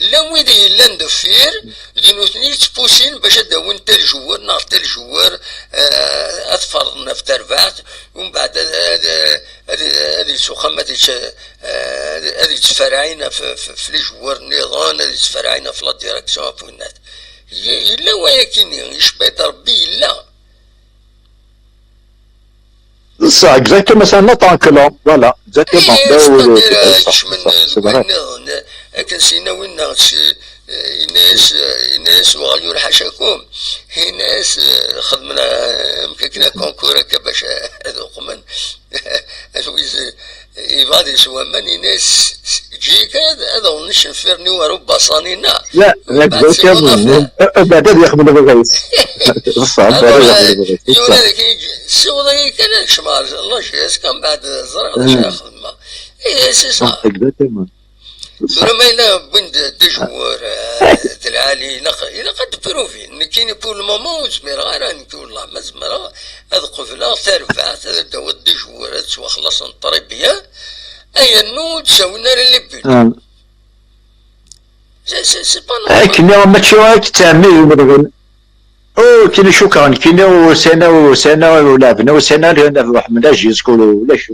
Llan wid yellan deffir, d nutni yettpusin bac ad d-awin tel joueur neɣ tel joueur, eh, ad ferḍen ɣef terbaɛt, umbeɛd ad, ad, ad, ad yettuxxam, ad yečč, eh, ad, ad yettferɛin ɣef, ɣef, ɣef les joueurs nniḍen, ad yettferɛin ɣef la direction, ɣef winnat. Y-, yella wayakini, yecba-d Rebbi, yella. D ṣṣeḥ, exactement, c'est un autre angle, voilà, exactement. Eh, c'est-à-dire, eh, kecmen deg wayen nniḍen, eh, akken s-yenna winna, s-, eh, yenna-yas, eh, yenna-yas weɣyul ḥacakum, yenna-yas, eh, xedmen, eh, amek akken akonkur akka bac ad uqmen, ad wiz, eh, ibad yeswa aman, yenna-yas, ǧǧi-k ad, ad awḍen icenfiren-iw ar ubaṣan-inna. La, exactement. Mbeɛd ad yexdem bɣis. D ṣṣeḥ, mbeɛd ad yexdem bɣis. Yura deg-i, siweḍ-iyi kan ad kecmeɣ ɣer la J S K, mbeɛd ẓriɣ d acu ara xedmeɣ. Eh, c'est ça. Exactement. Tura ma yella wwin-d d joueur, eh, d lɛali, ilaq, ilaq ad d-provin. Nekkini pour le moment ur zmireɣ ara, nekk wellah ma zemreɣ ad qebleɣ tarbaɛt, ad d-awiḍ d joueur, ad ttwaxlaṣen très bien. Ayennu ur d-ttawin ara les buts. Ah. C'est, c'est, c'est pas normal. Akken mačči akka ttɛemmigen. Oh, kini cukkeɣ nekkini ussan-a, ussan-a, ur lɛebna, ussan-a, ḥemmel ajisk, ulac,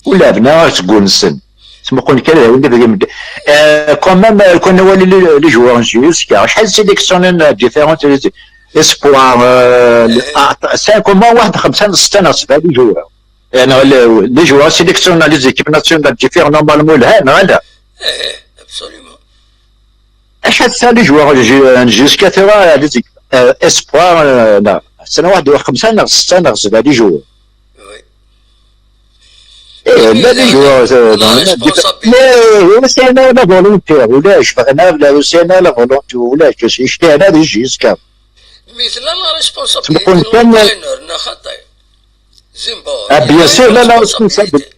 ur lɛebna seg unsen. Smuqul kan d win i d imedden. Euh, quand même, euh, quand on voit les, les joueurs en jisk, acḥal sélectionner différents espoirs, euh, cinq, comment, واحد خمسة، ستة، سبعة les joueurs. يعني les joueurs sélectionnés les équipes nationales différentes normalement لها، non, لا. Eh, absolument. Acḥal sɛan les joueurs, jusqu'à tura, les équipes, euh, espoirs, euh, لا. Sɛan واحد خمسة، ستة، سبعة les joueurs. Oui. Eh, لا les joueurs, euh, la responsabilité. Mais, euh, c'est la volonté, ولاش بغينا، لا، c'est la volonté, ولاش يشتي هذا يجي يسكر. Mais c'est la responsabilité de l'entraîneur, خاطي. Ah, bien sûr, la, la responsabilité.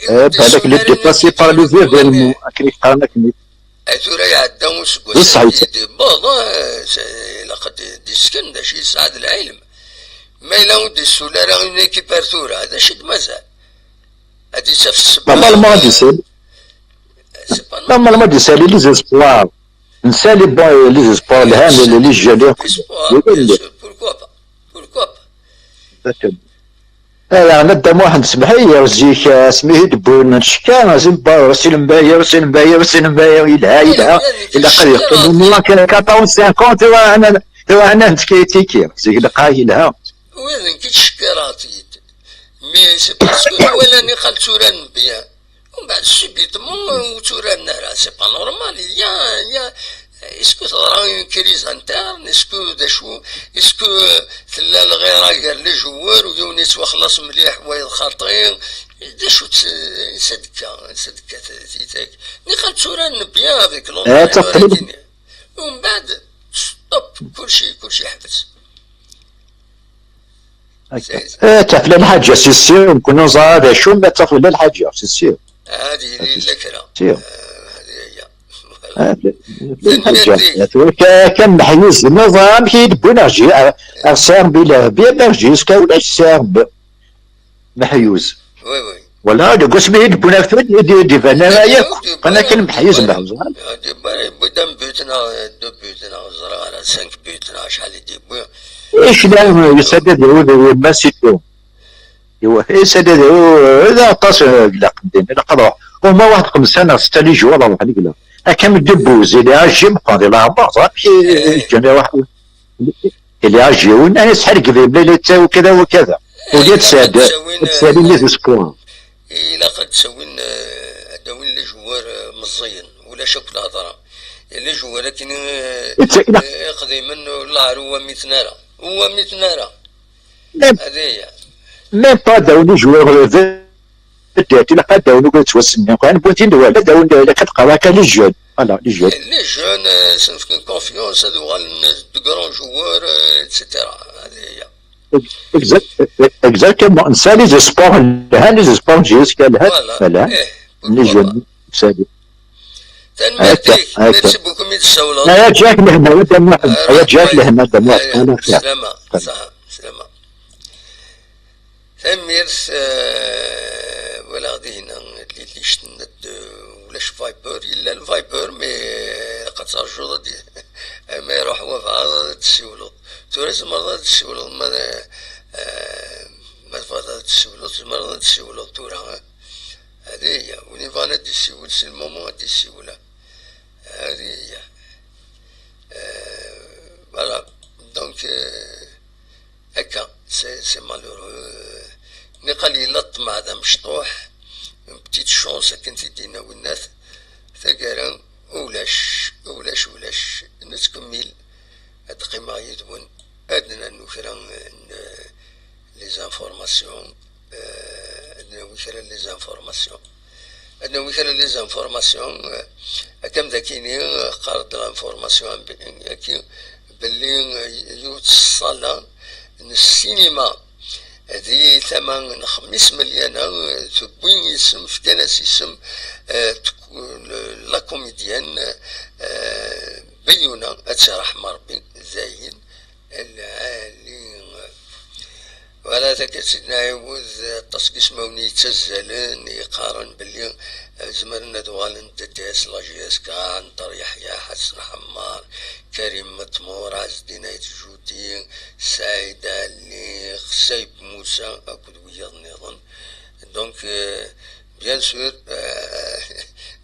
Eh, بالك les dépasser par les événements, akken i qqaren akken. Ay tura iɛedda useggas-agi, bon, eh, ilaq ad d-isken d acu yesɛa d lɛilm. Ma yella ur d-issul ara une équipe ar tura, d acu i d-mazal? Ad d-isaf ssebba. Normalement ad d-isali. Normalement ad d-isali les espoirs. Nsali, bon, les espoirs, lhan, les jeunes. Espoirs, bien sûr, pourquoi pas? Pourquoi pas? Ala, Dda Muḥend, semmeḥ-iyi, zik, asmi i d-wwin ccekka, zimbar, si lembayer, si lembayer, si lembayer, yelha, yelha, ilaq ad yeqqim. Au moins quatorze, cinquante, tura ɛnan, tura ɛnan tiki, zik lqay yelha. Wid nekk i ttcekkireɣ-t-id. Mais c'est parce que nwala niqal tturaren bien. Umbeɛd, subitement, ur tturaren ara. C'est pas normal. Il y a, il y a, est-ce que teḍra une crise interne? Est-ce que d acu? Est-ce que tella lɣira gar les joueurs u yiwen yettwaxlaṣ mliḥ, wayeḍ xaṭi? D acu-tt, ansa d-tekka, ansa d-tekka t-, tidak? Niqal tturaren bien avec l'entraîneur-agi. Umbeɛd, stop, kulci, kulci yeḥbes. Eh, tafla lḥaǧa, c'est sûr, nekkni neẓra d acu, ma tafla lḥaǧa, c'est sûr. Ad yili yella kra. Sûr. Ah, hadi aya. Voilà. Ah, tafla lḥaǧa. Tanemmirt-ik. Tura ka-, kan meḥyuz, neẓra amek i d-wwin ar ji-, ar, ar C R B, la, bien ar jiska ulac C R B. Meḥyuz. Oui, oui. Voilà, deg wasmi i d-wwin ar tura, i d-, i d-iban ara yakk. Qqen akken meḥyuz, meḥyuz. Yewwi-d un but neɣ deux buts neɣ ẓriɣ ara cinq buts neɣ acḥal i d-yewwi. Ic la, yusa-d ad iɛud yemma Situ. Iwa, yusa-d ad iɛud, d aṭas, eh, ilaq din, ilaq ad ruḥ. Uma waḥed xemsa neɣ setta les joueurs ad ruḥen, ilaq. Akka mi d-ibbuz, il est âgé meqqer di leɛmer, ẓer amek i, i ǧǧan iruḥ. Il est âgé, win-a yesḥergeb, yemlal yettawi kada wa kada. Ula d sɛedda, ad d-sɛedda les espoirs. Ilaq ad d-ttawin, eh, ad d-awin les joueurs, eh, meẓẓiyen, ulac akk lhedra. Les joueurs akken, eh, eh, iqdimen, ur la ur wamiten ara. Ur wamiten ara. Même, même pas d-awin les joueurs, eh, vedette, ilaq ad d-awin ugar yettwassen. Kan wwin-t-id wala, ad d-awin, ilaq ad qqareɣ akka les jeunes. Voilà, les jeunes. Les jeunes, eh, sen-fken confiance, ad uɣalen d grands joueurs, eh, et cetera. Hadi aya. Exact-, exactement. Nsali les espoirs, lhan les espoirs jusqu'à lhan. Voilà. Voilà. Eh, les jeunes, nsali. Tanemmirt-ik. Merci beaucoup mi d-tsawleḍ. Aya ǧǧak lehna, a Dda Muḥend. Aya ǧǧak lehna, a Dda Muḥend. Ala xir. Slama. Saha. Slama. Tanemmirt, eh, walaɣ dihin, eh, lli-, lli-, ulac Viber, yella Viber, mais, eh, ilaq ad terjuḍ ad d-, ma iruḥ wabɛaḍ ad d-tsiwleḍ. Tura tzemreḍ ad d-tsiwleḍ, ma, eh, ma tebɣiḍ ad d-tsiwleḍ, tzemreḍ ad d-tsiwleḍ tura, eh. Hadi aya, win yebɣan ad d-isiwel, c'est le moment ad d-isiwel, eh. Hadi aya. Euh, voilà. Donc, euh, akka, c'est, c'est malheureux. Niqal yella ṭṭmeɛ d amecṭuḥ. Une petite chance, akken t-id-yenna winnat. Taggara, ulac, ulac, ulac. Nettkemmil. Ad qqimeɣ yid-wen. Ad nernu kra n, euh, les informations. Euh, ad nawi kra n les informations. Ad nawi kra n les informations, euh, akka am d akini, euh, qqar-d l'information am be-, aki, belli, euh, yiwet ṣṣala n ssinima di tama n Xmis Melyana, euh, tewwi isem, fkan-as isem, euh, tk-, le-, la comédienne, euh, Beyuna, ad tt-iṛḥem Ṛebbi, dayen, lɛali, euh, Wala takka-tt-id nɛiwed, aṭas n yismawen i yettazzalen, yeqqaren belli, eh, zemren ad uɣalen d T T S la J S K, Nṭer Yeḥya, Ḥasen Ḥemmar, Karim Matmur, Ɛezdin Ayt Judi, Saɛid Ali, Xsayb Musa akked wiyaḍ nniḍen. Donc, euh, bien sûr, euh,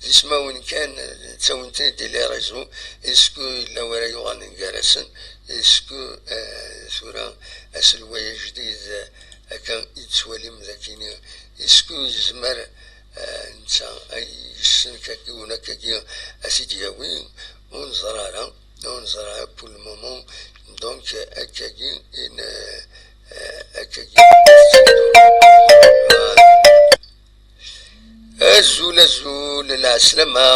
d ismawen kan, ttawin-ten-id di les réseaux. Est-ce que yella wara yuɣalen gar-asen? Est-ce que, euh, tura aselway ajdid, euh, akka i d-tettwalim d akini, est-ce que yezmer, euh, netta ay yessen kaki un akkagi a t-id-yawi? Ur neẓri ara, ur neẓri ara pour le moment. Donc, euh, akkagi in, euh, euh, akkagi. Azul, azul, lɛeslama.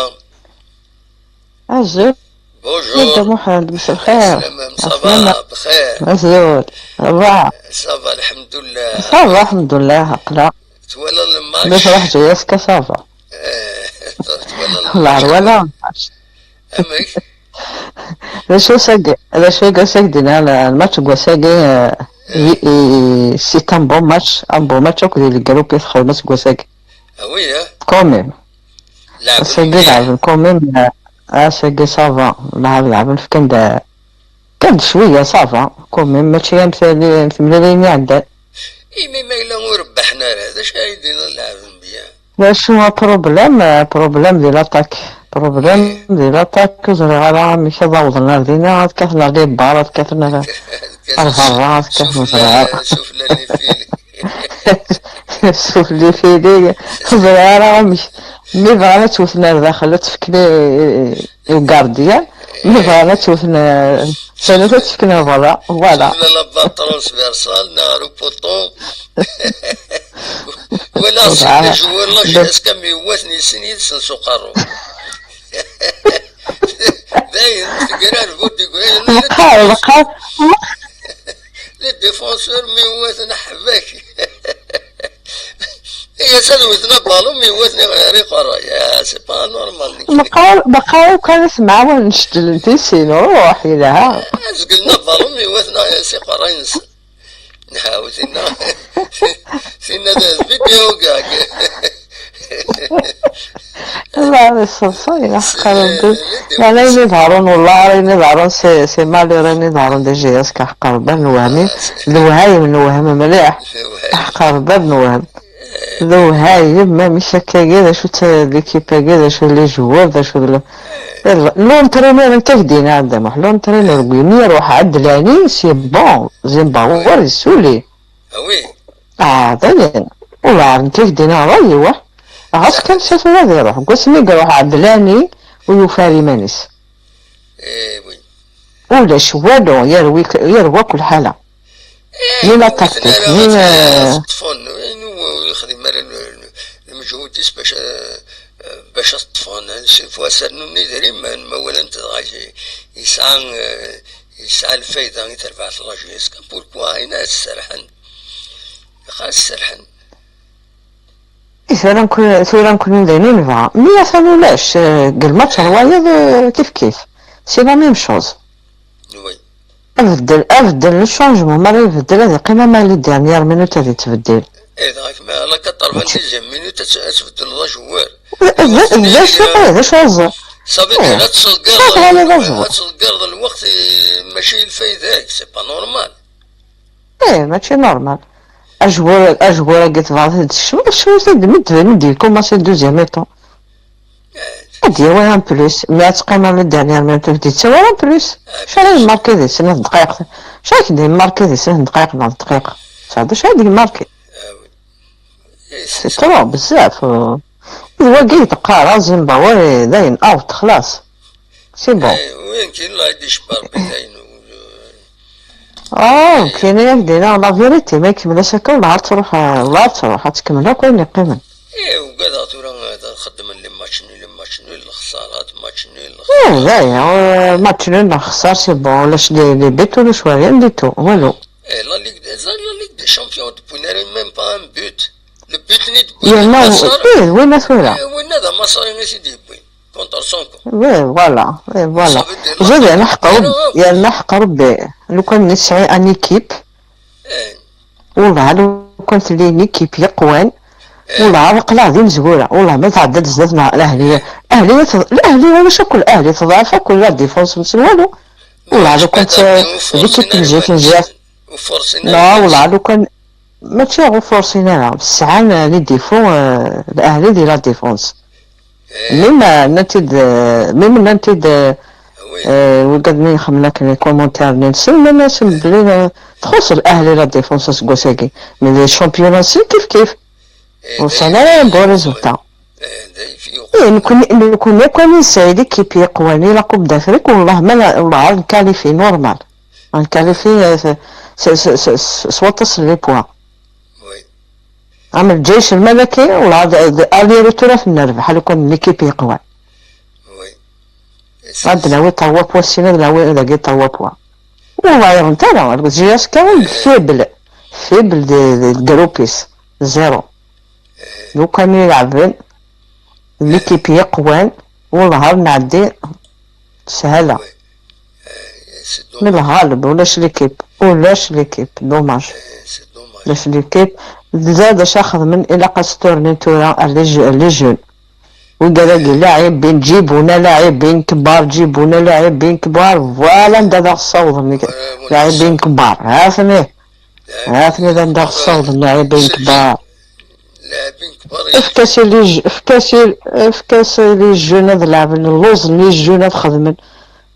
Azul. Bonjour. Dda Muḥend, مساء الخير. Lɛeslama, ça va? عسلامة. بخير. Azul. Ça va? Ça va, الحمد لله. Ça va, الحمد لله, aql-aɣ. Twalaḍ le match? Ma truḥ J S K, ça va. Eh, twalaḍ le match? Wala. Amek? D acu sagi, d acu i d-, sagi d-yenna, le match n wass-agi, euh, i, i, c'est un bon match, un bon match akked le groupe i txedmeḍ seg wass-agi. Ah oui, hein? Quand même. Leɛben mliḥ. Ass-agi leɛben quand même, euh, ass-agi ça va, leɛben, leɛben fkan-d, fkan-d cwiya, ça va, quand même, mačči am tali-, am temlalayin iɛeddan. Imi ma yella ur rebbaḥen ara, d acu ara yi-d-iniḍ leɛben bien? D acu problème? Problème di l'attaque. Problème di l'attaque, ur ẓriɣ ara amek ad awḍen ar dina, ad kkaten ar les barres, ad kkaten ar, ar berra, ad kkaten, ur ẓriɣ ara. Sufella les filets. Sufella les filets, ur ẓriɣ ara amek. Mi bɣan ad tt-wten ar daxel, ad tt-fken i, i, i ugardien. Mi bɣan ad tt-wten, eh, sani ad tt-fken ar berra. Voilà. Sufella la barre transversale, neɣ ar upuṭu. Wala, c'est des joueurs la J S K mi wwaten yessen yid-sen s uqerru. Dayen, tegrareb ur d-tegri. Meqqar, meqqar. Les défenseurs mi wwaten ḥbak. Ihi ad wten abalun mi wwaten ɣer iqerray. Ah, c'est pas normal. Meqqar, meqqar akk ara temɛawan, ceddlen tisin, ruḥ, yelha. Ad zeglen abalun mi wwaten s iqerray-nsen. Nḥaw tinna, tinna d vidéo gag. Allah yesseḍṣay, ilaq qqaren-d. Yeɛni ayen iḍerrun, wallah, ayen iḍerrun, c'est, c'est malheureux, ayen iḍerrun di J S K, ḥeqq Rebbi ad newhem, d lewhayem, newhem mliḥ. Ḥeqq Rebbi ad newhem. D lewhayem, amek akkagi, d acu-tt l'équipe-agi, d acu les joueurs, d acu d le-, l'entraîneur, nekk ak-d-iniɣ, a Dda Muḥ, l'entraîneur, win iruḥ ɛedlani, c'est bon, Zimbabwe, yessuli. Ah oui. Ah, dayen. Ula nekk ak-d-iniɣ rray-iw, ah. Ɣas kan s tura ad iruḥ. Deg wasmi i iruḥ ɛedlani, ur yufi ara iman-is. Eh oui. Ulac walu, yerwi-, yerwa akk lḥala. Eh, ni la tactique, ni, eh, teṭṭfen, win ur yexdim ara le-, le-, lmejhud-is bac, eh, bac ad t-ṭṭfen. Sirfu ad s-rnun idrimen, ma walan-t dɣa y-, yesɛa, eh, yesɛa lfayda i terbaɛt la J S K. Pourquoi? Ayen ad s-serḥen. Xas serḥen. I tura nkun-, tura nkun d ayen i nebɣa. Mi atan ulac, eh, deg lmatch rwayeḍ, eh, kif kif. C'est la même chose. Oui. Abeddel, abeddel n changement, mi ara ibeddel ad iqqim ama les dernières minutes ad yettbeddil. Eh, dɣa kemm, la quatre-vingt-dixième minute ad t-, ad tbeddleḍ ajewwir. D, d, d acu, eh, d acu aẓ-, ça veut dire, eh, ad tṣeggareḍ, ad tɣaliḍ aẓ-, ad tṣeggareḍ lweqt, eh, mačči lfayda-k, c'est pas normal. Eh, mačči normal. Ajewwir, ajewwir-agi tebɣiḍ ad d-tekcmeḍ, kcem-it-id mi d-, mi d-yekkumaṣi deuxième mi-temps. Ad d-yawi un plus, mi ad teqqimeḍ la dernière minute ur k-d-yettawi ara un plus. Acu ara yemmarki di snat dqayeq? Acu ara k-d-yemmarki di snat dqayeq neɣ dqiqa? Tesɛiḍ acu ara d-yemmarki? C'est trop, bezzaf. D wagi i d-qqareɣ, Zimbabwe, dayen, out, xlas. C'est bon. Eh, win kan la d-icebber Rebbi dayen, ul-, ah, nekkini ad ak-d-iniɣ la vérité, ma ikemmel ass akka, ur ɛad truḥ, ur ɛad truḥ, ad tkemmel akk ayen yeqqimen. Eh, ugadeɣ tura ad xeddmen les matchs nuls, les matchs nuls, lexsarat, match nul, eh, lexsarat. Dayen, eh, match nul, lexsar, c'est bon, ulac les, les buts, ulac rien du tout, walu. Eh, la Ligue des, la Ligue des Champions, ur d-wwin ara même pas un but. Le but-nni d-wwin yerna, eh, winna tura. Eh, winna d amaṣri i t-id-yewwin. Contre Sonko. Oui, voilà, oui, voilà. Ça veut dire, zid yerna ḥeqq Rebbi, yerna ḥeqq Rebbi. Lukan nesɛi une équipe, eh, Wallah, lukan tella une équipe yeqwan, wallah, aql-aɣ d imezwura. Wallah, ma tɛedda-d zdat-neɣ Lahli, Lahli, Lahli ulac akk, Lahli teḍɛef akk, la défense nsen walu. Wallah, lukan d équipe n zik, n zik. Non, wallah, lukan mačči ɣ ufursin ara, sɛan les défauts, euh, Lahli di la défense. Même, euh, nnan-t-id, euh, même nnan-t-id, euh, euh, wigad mi ixemmen akken les commentaires-nni-nsen, nnan-asen belli, euh, txuṣṣ Lahli la défense aseggas-agi. Mais les championnats-nsen kif kif. Ur sɛin ara un bon résultat. Eh, nekkni, nekkni akk ad nesɛi l'équipe yeqwan i la Coupe d'Afrique, wallah ma la, wallah ad nqualifier normal. Ad nqualifier, euh, s, s, s, s, s waṭas n les points. Am Lǧayc Lmalaki, wallah d, d aller retour ad t-nerbeḥ, lukan l'équipe yeqwan. Ad d-nawi trois points syin, ad nawi dagi trois points. Ur ɣiṛent ara, J S K faible, faible de, de groupe-is, zéro. Lukan i lɛeben, l'équipe yeqwan, wallah ad nɛeddi s sshala. Mais lɣaleb, ulac l'équipe, ulac l'équipe, dommage. Ulac l'équipe, d acu ara xedmen, ilaq ad s-turnin tura ar les je-, les jeunes. Wigad-agi, لاعبين, جيبونا لاعبين كبار, جيبونا لاعبين كبار, voilà anda ad aɣ-ssawḍen, لاعبين كبار, ha-ten-i, ha-ten-i anda ad aɣ-ssawḍen, لاعبين كبار. Efk-as i les je-, efk-as i, efk-as i les jeunes ad laɛben, lluẓen les jeunes ad xedmen,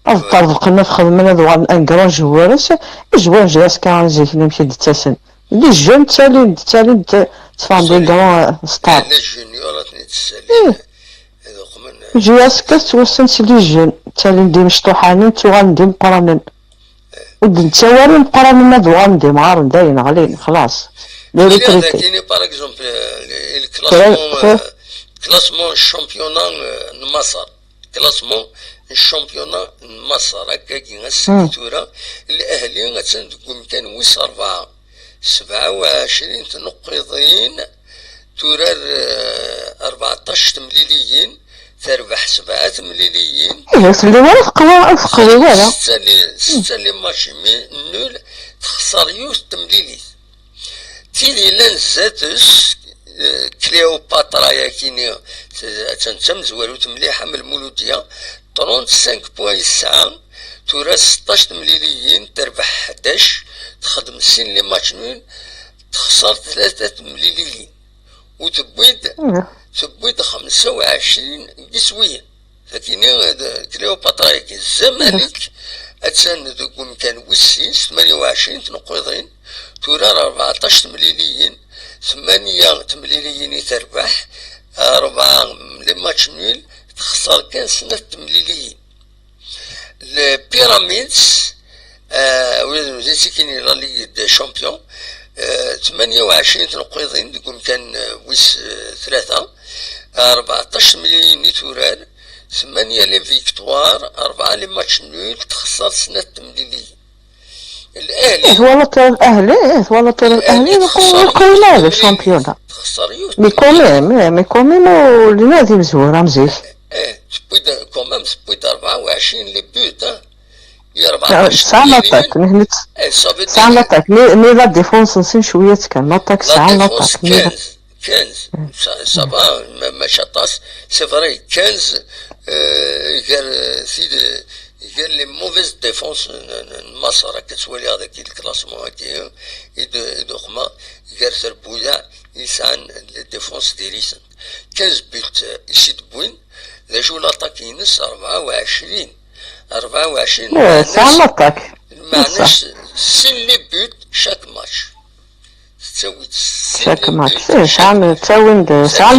ad ṭṭerḍqen, ad xedmen, ad uɣalen un grand joueur. J S K n zik amek i d-ttasen. Les jeunes ttalin-d, ttalin-d, tteffɣen-d des grands, euh, stars. Les juniors ad ten-id-ssalin, ad uqmen. J S K tettwassen s les jeunes, ttalin-d imecṭuḥanen, ttuɣalen d imeqqranen. Ur d-nettawi ara imeqqranen ad uɣalen d imɣaren, dayen ɣlin, xlaṣ. Les retraités. Par exemple, euh, le classement, euh, classement championnat, euh, n Maṣer. Classement n championnat n Maṣer, akkagi ass-agi tura, Lahli attan deg umkan wis rebɛa, sebɛa u ɛecrin tneqqiḍin, turar, eh, rbeɛṭac temliliyin, terbeḥ sebɛa temliliyin. Ih, ur telli ara teqwa, ur teqwi ara. Setta li, setta li match mi nul, texṣer yiwet temlilit. Tid yellan zdat-s, eh, Cléopatra yakini, t-, attan d tamezwarut mliḥ am Lmuludiya, trente-cinq points yesɛa, tura seṭṭac temliliyin, terbeḥ ḥdac, texdem sin les matchs nuls, texṣer tlata temliliyin. U tewwi-d, tewwi-d xemsa u ɛecrin n yiswiyen. Tagini d Cléopatra-agi, Zamalek attan deg umkan wis sin s tmanya u ɛecrin tneqqiḍin, turar rbeɛṭac temliliyin, tmanya temliliyin i terbeḥ, rebɛa les matchs nuls, texṣer kan snat temliliyin. Les Pyramids, euh, wid n tikini la Ligue des Champions, euh, tmanya u ɛecrin tneqqiḍin deg umkan, euh, wis, euh, tlata, rbeɛṭac temliliyin i turar, tmanya les victoires, rebɛa les matchs nuls, texṣer snat temliliyin. Ih, twalaḍ tura Lahli, ih, twalaḍ tura Lahli, ur qewwin ara deg championnat. Mais quand même, eh, mais quand même, ur llin ara d imezwura am zik. Eh, tewwi-d, quand même, tewwi-d rebɛa u ɛecrin les buts, hein. Tesɛa l'attaque, nehni tesɛa l'attaque, mais, mais la défense-nsen cwiya-tt kan, l'attaque tesɛa l'attaque, mais la défense, quinze, ça, ça va, ma-, mačči aṭas, c'est vrai, quinze, euh, gar, euh, tid, gar les mauvaises défenses n, n, n Maṣer, akka ttwaliɣ dagi le classement-agi, i d, i d-uqma, gar trebbuyaɛ i sɛan les défenses diri-sen. Quinze buts, euh, i s-id-wwin, d acu l'attaque-ines, rebɛa u ɛecrin. Rebɛa u ɛecrin, eh, lmeɛna-s, sɛan l'attaque. Lmeɛna-s, sin les buts chaque match. Tettawi-d sin les buts chaque match. Eh, sɛan, ttawin-d, sɛan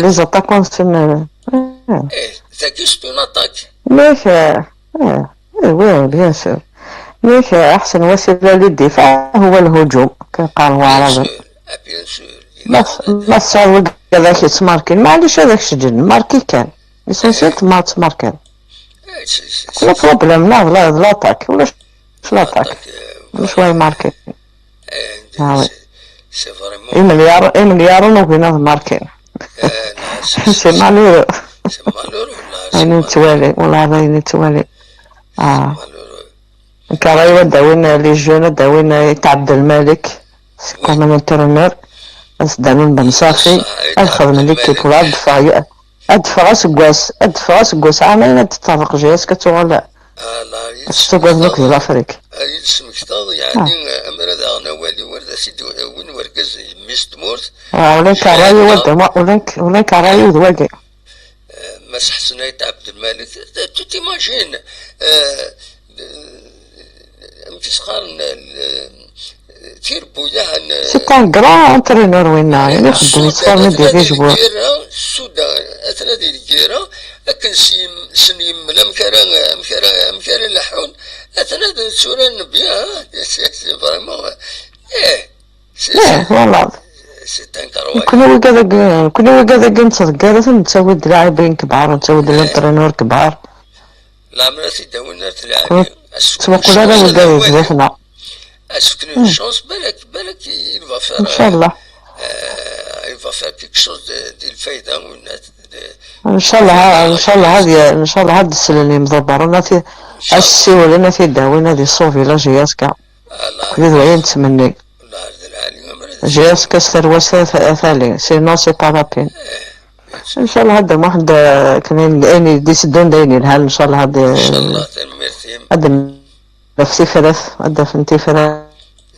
les attaquants-nsen, eh. Eh, tagi c'est une attaque. Mais, eh, eh, eh, oui, bien sûr. Mais, eh, أحسن وسيلة للدفاع هو الهجوم, كيقال العربي. Bien sûr, ah, bien sûr. Ma, ma tesɛiḍ wigad ad k-yettmarkin, maɛlic ad ak-seǧǧden, marki kan. L'essentiel ma tettmarkiḍ. Le problème-nneɣ d la, d l'attaque, ulac l'attaque. Ulac wa imarkin. Ah oui. Imelyaṛen, imelyaṛen ugin ad markin. C'est malheureux. Ayen i nettwali, wallah d ayen i nettwali. Ah. Nekk rray-iw ad d-awin les jeunes, ad d-awin At Ɛebdelmalek. C'est comme un entraîneur. Ad s-d-rnun Ben Safi, ad xedmen l'équipe, ad d-teffeɣ, ad d-teffeɣ aseggas, ad d-teffeɣ aseggas ɛamayen, ad d-teṭṭerḍeq J S K, ad tuɣal ad s-ttagaden akk di Lafrik. Ad yi-d-tesmekteḍ, yeɛni, amer ad aɣen awal-iw, ar d as-id-win wergaz, mmi-s n tmurt. Ula d ṛṛay-iw, ula d ṛṛay-iw d wagi. Mass Ḥsen Ayt Ɛebdelmalek, tu t'imagines, amek i s-qqaren, tirebbuyaɛ n... C'est un grand entraîneur, winna, ixeddem yettferni-d i les joueurs. Suda, atan ad ileggir, akken s-yem-, sen-yemmel amek ara, amek ara, amek ara leḥḥun, atan ad tturaren bien, c'est vraiment, eh, c'est, eh, voilà. C'est incroyable. Nekni wigad-agi, nekni wigad-agi nettḍeggar-iten, nettawi-d laɛibiyen kbar, nettawi-d l'entraîneur kbar. Lamer ad t-id-awin ar tlaɛbi. Ur ttmuqul ara wigad-agi zdat-neɣ. Ad s-fken une chance, balak, balak, il va faire, inchallah, euh, il va faire quelque chose de, de lfayda, ou une, de, inchallah, inchallah, ad, inchallah, ad d-slen yimḍebbren, ad t-, ad s-siwlen, ad t-id-awin, ad iṣubi la J S K. Nekni d wayen nettmenni. J S K s tarwa-s a, a tali, sinon c'est pas la peine. Inchallah, Hadda Muḥend, eh, akken ayen, ayen i d-iteddun d ayen yelhan, inchallah, ad, inchallah, tanemmirt-im. Ad d-naf tifrat, ad d-afen tifrat.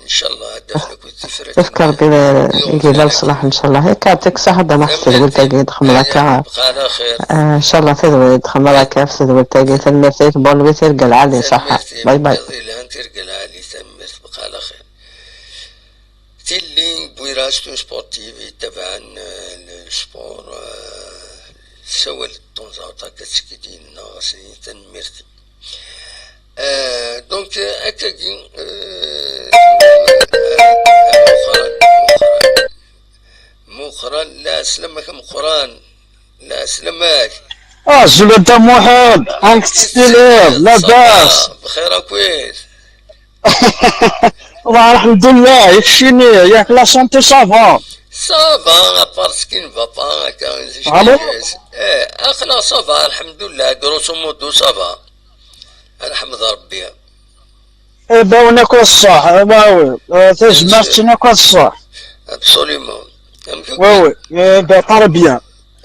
Inchallah, ad d-afen akk tifrat. Yefka Rebbi, eh, i yella leṣlaḥ, inchallah. Akka, yeɛṭik ṣṣeḥḥa, Hadda Muḥend, s tedwilt-agi, txedmeḍ akka. Bqaw ɛla xir. Eh, inchallah, tadwilt, txedmeḍ akka, s tedwilt-agi, tanemmirt-ik, bonne nuit, tirga lɛali, ṣṣeḥḥa. Tanemmirt-im, bye bye. Iḍ yelhan, tirga lɛali, tanemmirt, bqaw ɛla xir. Tilli n Bwiras, un sportif yettabaɛen, eh, le sport, eh, sawal de temps en temps akka ttekki-d yenna-asen tanemmirt. Eh, donc, eh, akkagi, eh, eh, Muqran, Muqran, Muqran, la, slam-ak a Muqran, la, slam-ak. Ah, Zulata Muḥend, amek tettiliḍ? Labas? Bxir a Kwis. Wallah, alḥemdulillah, keččini, yak la santé, ça va? Ça va, à part ce qui ne va pas, hein, quand je suis... Allô? Eh, aql-aɣ ça va, alḥemdulillah, grosso modo, ça va. Alḥemd Rebbi. Eh ben, on est comme ça, eh ben oui, euh, c'est juste, on est comme ça. Absolument. Oui, oui, eh ben, très bien.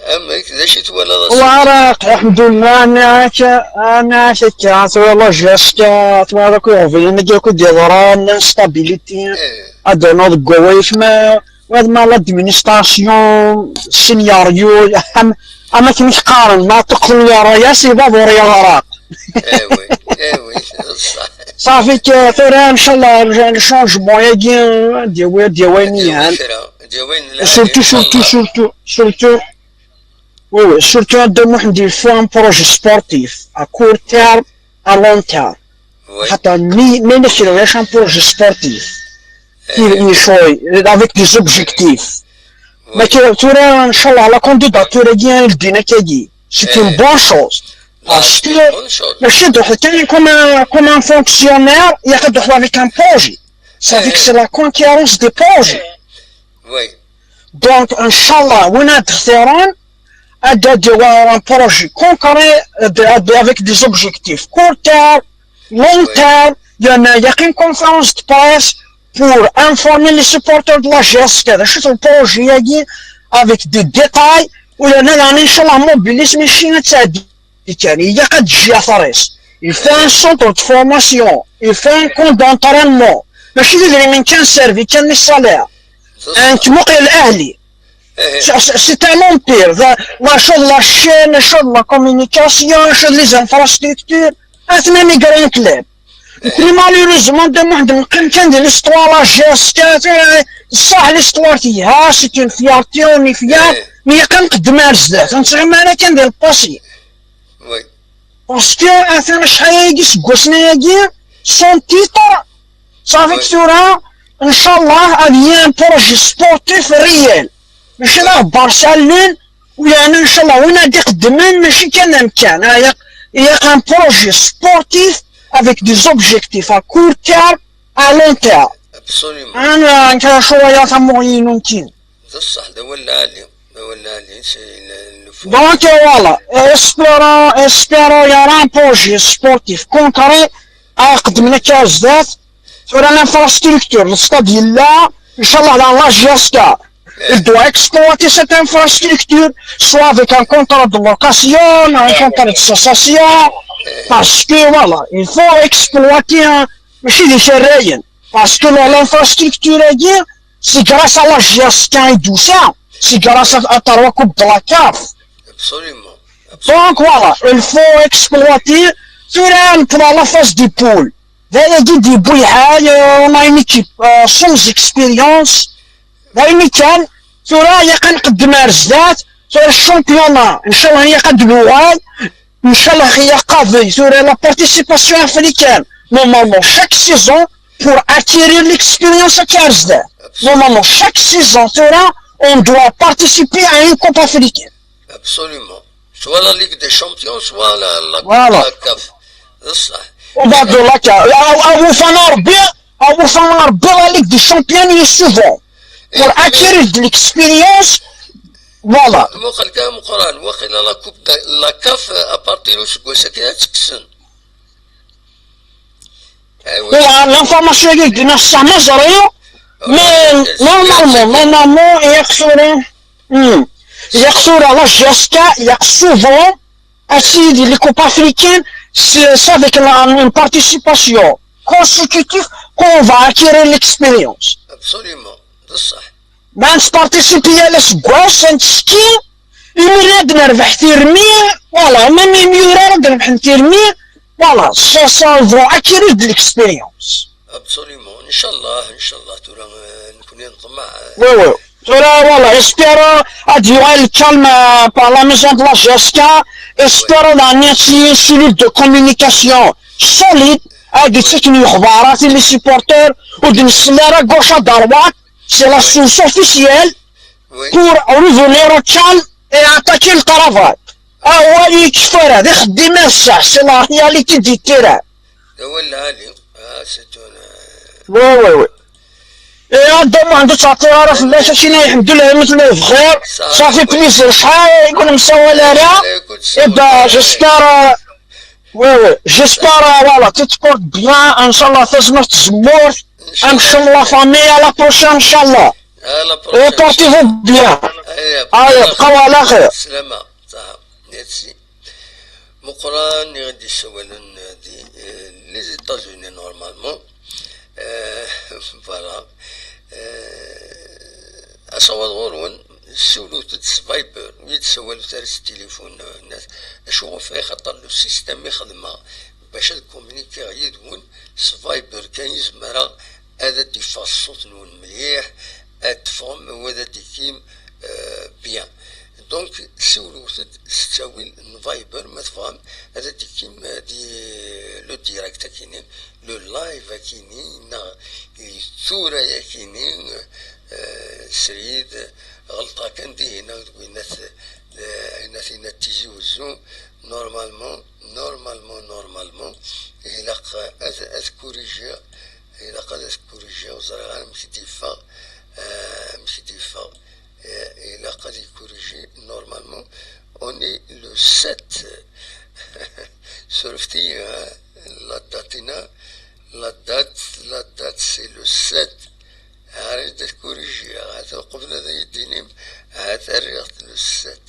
Amek, d acu i twalaḍ a Sidi? Wa ara, alḥemdulillah, nniɣ-ak, nniɣ-ak akka, twalaḍ juste, twalaḍ akk iɣeblan-agi akk i d-yeḍran, l'instabilité, ad d-rnuḍ deg wawal-ik, ma, wad ma l'administration, scénario, am, am akken i k-qqaren, ma teqqel yerra-yas, ibaḍ ur yeɣraq. Eh oui, eh oui, ṣṣeḥ. Ṣafi, k-, tura, ncallah, le changement-agi, ad d-yawi, ad d-yawi ayen yelhan. Ad d-yawi kra, ad d-yawi ayen yelhan, surtout, surtout, inchallah, surtout, surtout, Oui, oui, surtout à deux mois, il faut un projet sportif à court terme, à long terme. Oui. Xaṭer mi, mi nekk ulac un projet sportif, eh, qui, qui soit avec des objectifs. Oui. Mais que, tura, inchallah, la candidature-agi, elle dit, c'est une, eh, bonne chose. Parce que, c'est une bonne chose. Mačči d-ruḥ kan comme un, comme un fonctionnaire, il y a que de avec un projet. Ça veut dire que, eh, c'est la concurrence des projets. Oui. Donc, inchallah, win ad d-xtiren, ad d-, ad d-yawi un projet concret, euh, de, de, avec des objectifs court terme, long terme, il y en a, il y a une conférence de presse pour informer les supporters de la J S K, d acu-t le projet-agi, avec des détails, u yerna daɣen, inchallah, mobilisme, mačči ad tɛeddi kan, ilaq ad d-tejji aṭar-is. Il faut un centre de formation, il faut un camp d'entraînement. Mačči d idrimen kan, servi kan, les salaires. Nekk muqel Ahli. C'est, c'est, c'est un empire. La, la chose, la chaîne, la chose, la communication, la chose, les infrastructures. Atnani grand club. Nekni, malheureusement, d amuḥend neqqim kan di l'histoire, la J S K, eh, صح, l'histoire telha, c'est une fierté, on est fier, mais ilaq ad nqeddem ar zdat, ur nettɣimi ara kan di le passé. Oui. Parce que atan acḥal ayagi seg wasmi-agi, sans titre, ça fait que tura, inchallah, ad yili un projet sportif réel. Mačči d aɣebbar s allen, u yeɛni, inchallah, win ad d-iqeddmen, mačči kan d amkan, ah, ilaq, ilaq un projet sportif avec des objectifs à court terme, à long terme. Absolument. Ana, nekk d acu waya tamuɣli-inu nekkini. D ṣṣeḥ, d awal lɛali, d awal lɛali, c'est le, le fond. Donc, voilà, espérons, espérons, il y aura un projet sportif concret, ad iqeddmen akka ar zdat. Tura l'infrastructure, le stade yella, Inch'Allah, la, la J S K, il doit exploiter cette infrastructure, soit avec un contrat de location, un contrat de cessation, parce que voilà, il faut exploiter un, ماشي d icerrayen, parce que l'infrastructure, c'est grâce à la J S K et tout ça, c'est grâce à, à Tarouakoub de la CAF. Absolument. Donc voilà, il faut exploiter. Tura, la phase des poules. D'ailleurs, des poules, on a une équipe euh, sans expérience. D'ailleurs, tura, il y a un de Merzdat, sur le championnat. Inch'Allah, il y a un de Louaï. Inch'Allah, il y a la participation africaine. Normalement, chaque saison, pour acquérir l'expérience à Merzdat. Normalement, chaque saison, tura, on doit participer à une Coupe africaine. Absolument. Soit la Ligue des Champions, soit la, la, Voilà. la CAF. C'est ça. وبعد la CAF. أو فانا ربي أو فانا ربي la Ligue des Champions est souvent. Pour acquérir de l'expérience, voilà. Muqel kan Muqran, waqila la Coupe de la CAF à partir de ce que c'est qu'il y a Voilà, l'information est de ça, mais mais normalement, normalement, il y a que sur les, hmm, il y a que sur la J S K, il y a souvent, ainsi, les coupes africaines, c'est ça avec la, une participation consécutive qu'on va acquérir l'expérience. Absolument. بصح. ما نتبارتيسيبي على سكواش، نتسكي، يمير نربح تيرمي، voilà، même يمير نربح تيرمي، voilà، ça, ça vont acquérir de l'expérience. Absolument. إن شاء الله، إن شاء الله. ترى نكون نطمع. Oui, oui. Voilà, voilà, espère euh, à durer le calme euh, par la maison de la J S K, espère la une cellule de communication solide, avec des techniques, les supporters, ou d'une scénario gauche à droite, c'est la source officielle Oui. Pour revenir au calme et attaquer le travail. Ah ouais, il faut faire des, c'est la réalité du terrain. هو العالي. آه، c'est un. Oui, oui, oui. Et on demande de sortir à la fin de la session, الحمد لله, مثل الخير. Ça fait plaisir. شحال يكون مسوي لنا. Et ben, j'espère, euh, oui, oui, j'espère, euh, voilà, tu te portes bien, إن شاء الله, تزمر تزمور. إن شاء الله, la famille, à la prochaine, إن شاء الله. À la Et prochaine. Portez-vous bien. Allez, Allez, بقاو على خير. سلامة. صح. Merci. Muqran i ɣ-d-yessawalen di, eh, les États-Unis normalement. Eh, voilà. Eh, asawaḍ ɣur-wen, siwlet-d s Viber, ur yi-d-sawlet ara s tilifun, eh, nas-, acuɣef? Axaṭer le système i xedmeɣ bac ad communiquer yid-wen s Viber kan i zemreɣ ad d-iffeɣ ṣṣut-nwen mliḥ, ad teffɣem, wa ad d-ikim, eh, bien. Donc, siwlet-d s ttawil n Viber, ma tebɣam, ad d-ikim, eh, di le direct akini, le live akini, neɣ i tura akini, eh, srid, ɣelṭeɣ kan dihin, deg winat, eh, inat, inat Tizi Wezzu, normalement, normalement, normalement, ilaq ad, ad corriger, ilaq ad corriger, ur ẓriɣ ara amek d-yeffeɣ, eh, amek d-yeffeɣ. Eh, ilaq ad corriger, normalement, on est le sept. Surfet-iyi, hein, la date-ina, la date, la date, c'est le sept. Ara d-corriger, ata uqbel ad yi-d-tinim, ata rriɣ-t le sept.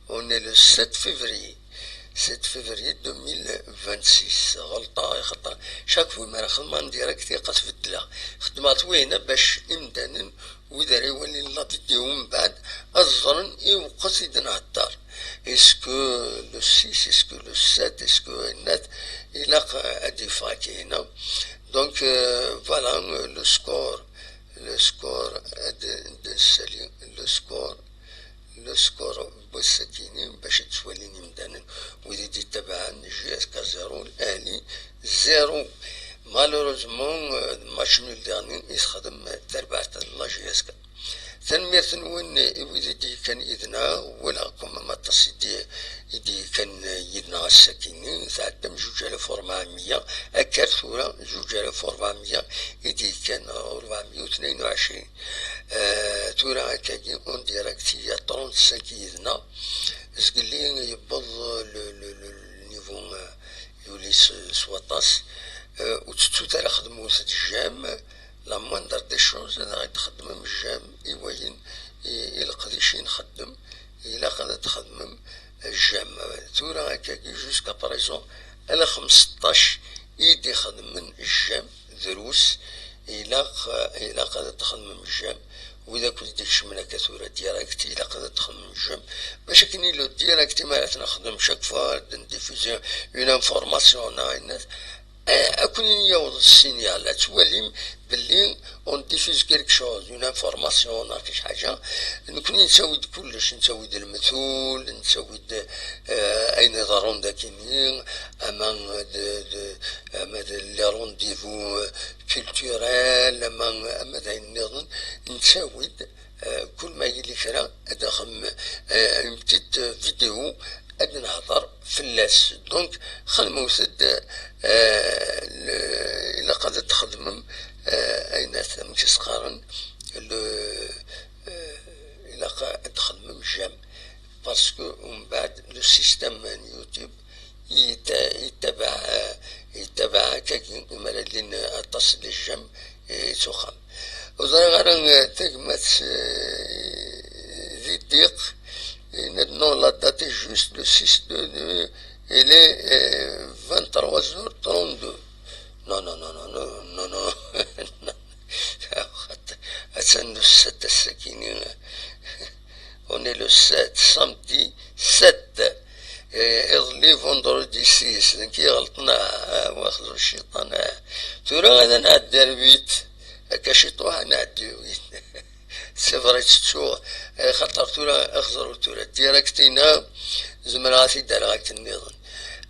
On est le sept février. Sept février deux mille vingt-six. Ɣelṭeɣ, axaṭer chaque fois mi ara xedmeɣ en direct, ilaq ad beddleɣ. Xedmeɣ-t wihin bac imdanen, wid ara iwalin la vidéo mbeɛd, ad ẓren i weqqes i d-nhedder. Est-ce que le six, est-ce que le sept, est-ce que net, ilaq ad d-yeffeɣ akka-ina. Donc, euh, voilà, euh, le score, le score, ad d-nsali, le score, le score n wass-akini, bac ad ttwalin imdanen, wid i d-ittabaɛen, J S K zéro, L'Ahli zéro. Malheureusement, euh, match nul dernier, i texdem terbaɛt n la J S K. Tanemmirt-nwen i wid i d-yekkan yid-neɣ, walaɣ quand même aṭas i d-, i d-yekkan yid-neɣ ass-akini, tɛeddam juj alaf u ṛebɛemya, akka ar tura, juj alaf u ṛebɛemya i d-yekkan, ṛebɛemya u tnayen u ɛecrin. Eh, tura akkagi, en direct, il y a trente-cinq yid-neɣ. Zgelli yewweḍ le, le, le, le niveau, eh, yuli s, s waṭas. Eh, ur tettut ara xedmut j'aime, La moindre des choses, ad aɣ-d-txedmem j'aime i wayen, i, i leqdic i nxeddem, ilaq ad d-txedmem j'aime. Tura akkagi, jusqu'à présent, ala xmesṭac i d-ixedmen j'aime, drus, ilaq, ilaq ad d-txedmem j'aime. Wid akk d-ikecmen akka tura direct, ilaq ad d-txedmem j'aime. Bac akken illu direct, imi ara t-nexdem chaque fois, ad d-ndiffuzi une information, neɣ ayen, Eh, ad ken-yaweḍ ssignal, ad twalim belli on diffuse quelque chose, une information, neɣ kra ḥaǧa. Nekkni nettawi-d kullec, nettawi-d lemtul, nettawi-d, eh, ayen iḍerrun dakini, ama d, d, ama d les rendez-vous, eh, culturels, ama, ama d ayen nniḍen, nettawi-d. Eh, kul ma yili kra, ad axem, eh, une petite vidéo, ad nehḍer fell-as. Donc, xedmet-d, eh, le, ilaq ad txedmem, eh, ayen at-, amek i s-qqaren, le, eh, ilaq ad txedmem j'aime. Parce que, umbeɛd, le système n YouTube, yetta-, yettabaɛ, yettabaɛ akkagi, imi ara llin aṭas n les j'aime, eh, s uxxam. Ur ẓriɣ ara, eh, tagmat, eh, di ddiq, yenna-d, non, la date est juste, le six deux, il est, eh, vingt-trois heures trente-deux. Non, non, non, non, non, non, non. Attan le sept ass-agi-ni. On est le sept, samedi sept. Eh, iḍelli vendredi six, d nekk i iɣelṭen, ah, ah, waxzu cciṭan, ah. Tura ad nɛeddi ar huit, akka ciṭuḥ ad nɛeddi huit. C'est vrai, ttettuɣ, eh, xaṭer tura, axẓer tura, direct-ina, zemreɣ ad t-id-rreɣ akken nniḍen.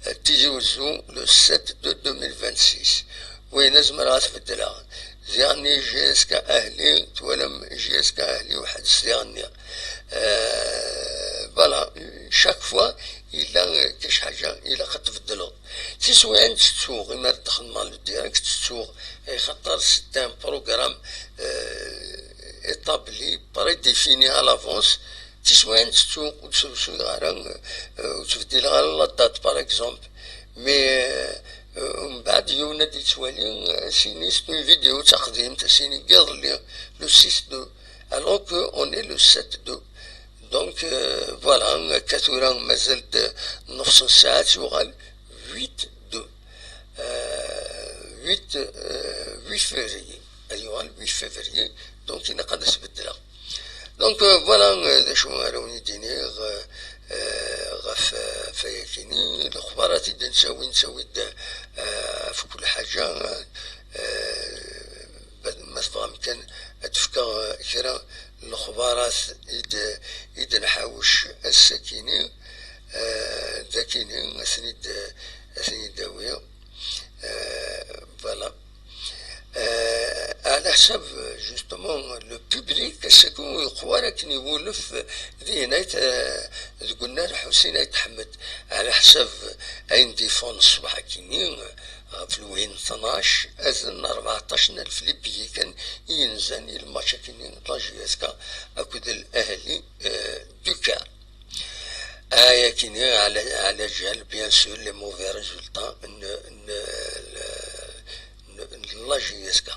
Eh, Tizi Wezzu, le sept deux deux mille vingt-six. Win zemreɣ ad t-beddleɣ. Ziɣ-nni J S K Ahli, twalam J S K Ahli weḥd-s ziɣ-nni. Euh, voilà, chaque fois, yella, euh, kra ḥaǧa, ilaq ad tbeddleḍ. Tiswiɛin ttettuɣ, imi ara d-xedmeɣ le direct, ttettuɣ, eh, xaṭer c'est un programme, euh, établi, prédéfini à l'avance. Tiswiɛin ttettuɣ, ur d-srusuyeɣ ara, euh, ur ttbeddileɣ ara la date, par exemple. Mais, euh, euh, umbeɛd yiwen ad d-yettwali, euh, sini c'est une vidéo d taqdimt, sini n yiḍelli, le six deux, alors que on est le sept deux. Donc, euh, voilà, akka tura mazal-d nefs n ssaɛa, yuɣal huit deux. Euh, huit, euh, huit février. Ad yuɣal huit février. Donc, ilaq ad as-beddleɣ. Donc, euh, voilà, euh, d acu ara wen-id-iniɣ, euh, euh, ɣef, euh, ɣef wayagi-ni. Lexbarat i d-nettawi, nettawi-d, euh, ɣef kul ḥaǧa, euh, ma tebɣam kan ad d-fkeɣ, euh, kra n lexbarat i d-, i d-nḥawec ass-agi-ni, euh, d akini, ad ten-id-, ad ten-id-awiɣ. Euh, voilà. Euh, ɛla ḥsab, justement, le public, ass-agi ur yeqwa ara akken iwulef dihin Ayt, euh, deg unnar Ḥusin Ayt Ḥmed, ɛla ḥsab ayen d-yeffɣen ṣṣbeḥ akini, ɣef lwin tnac, azal n rbeɛṭac n alef libiyi kan i yenzan i lmatch akini n la J S K akked L'Ahli, euh, du Caire. Ayakini, ɛla, ɛla jal, bien sûr, les mauvais résultats n, n, n, n la J S K.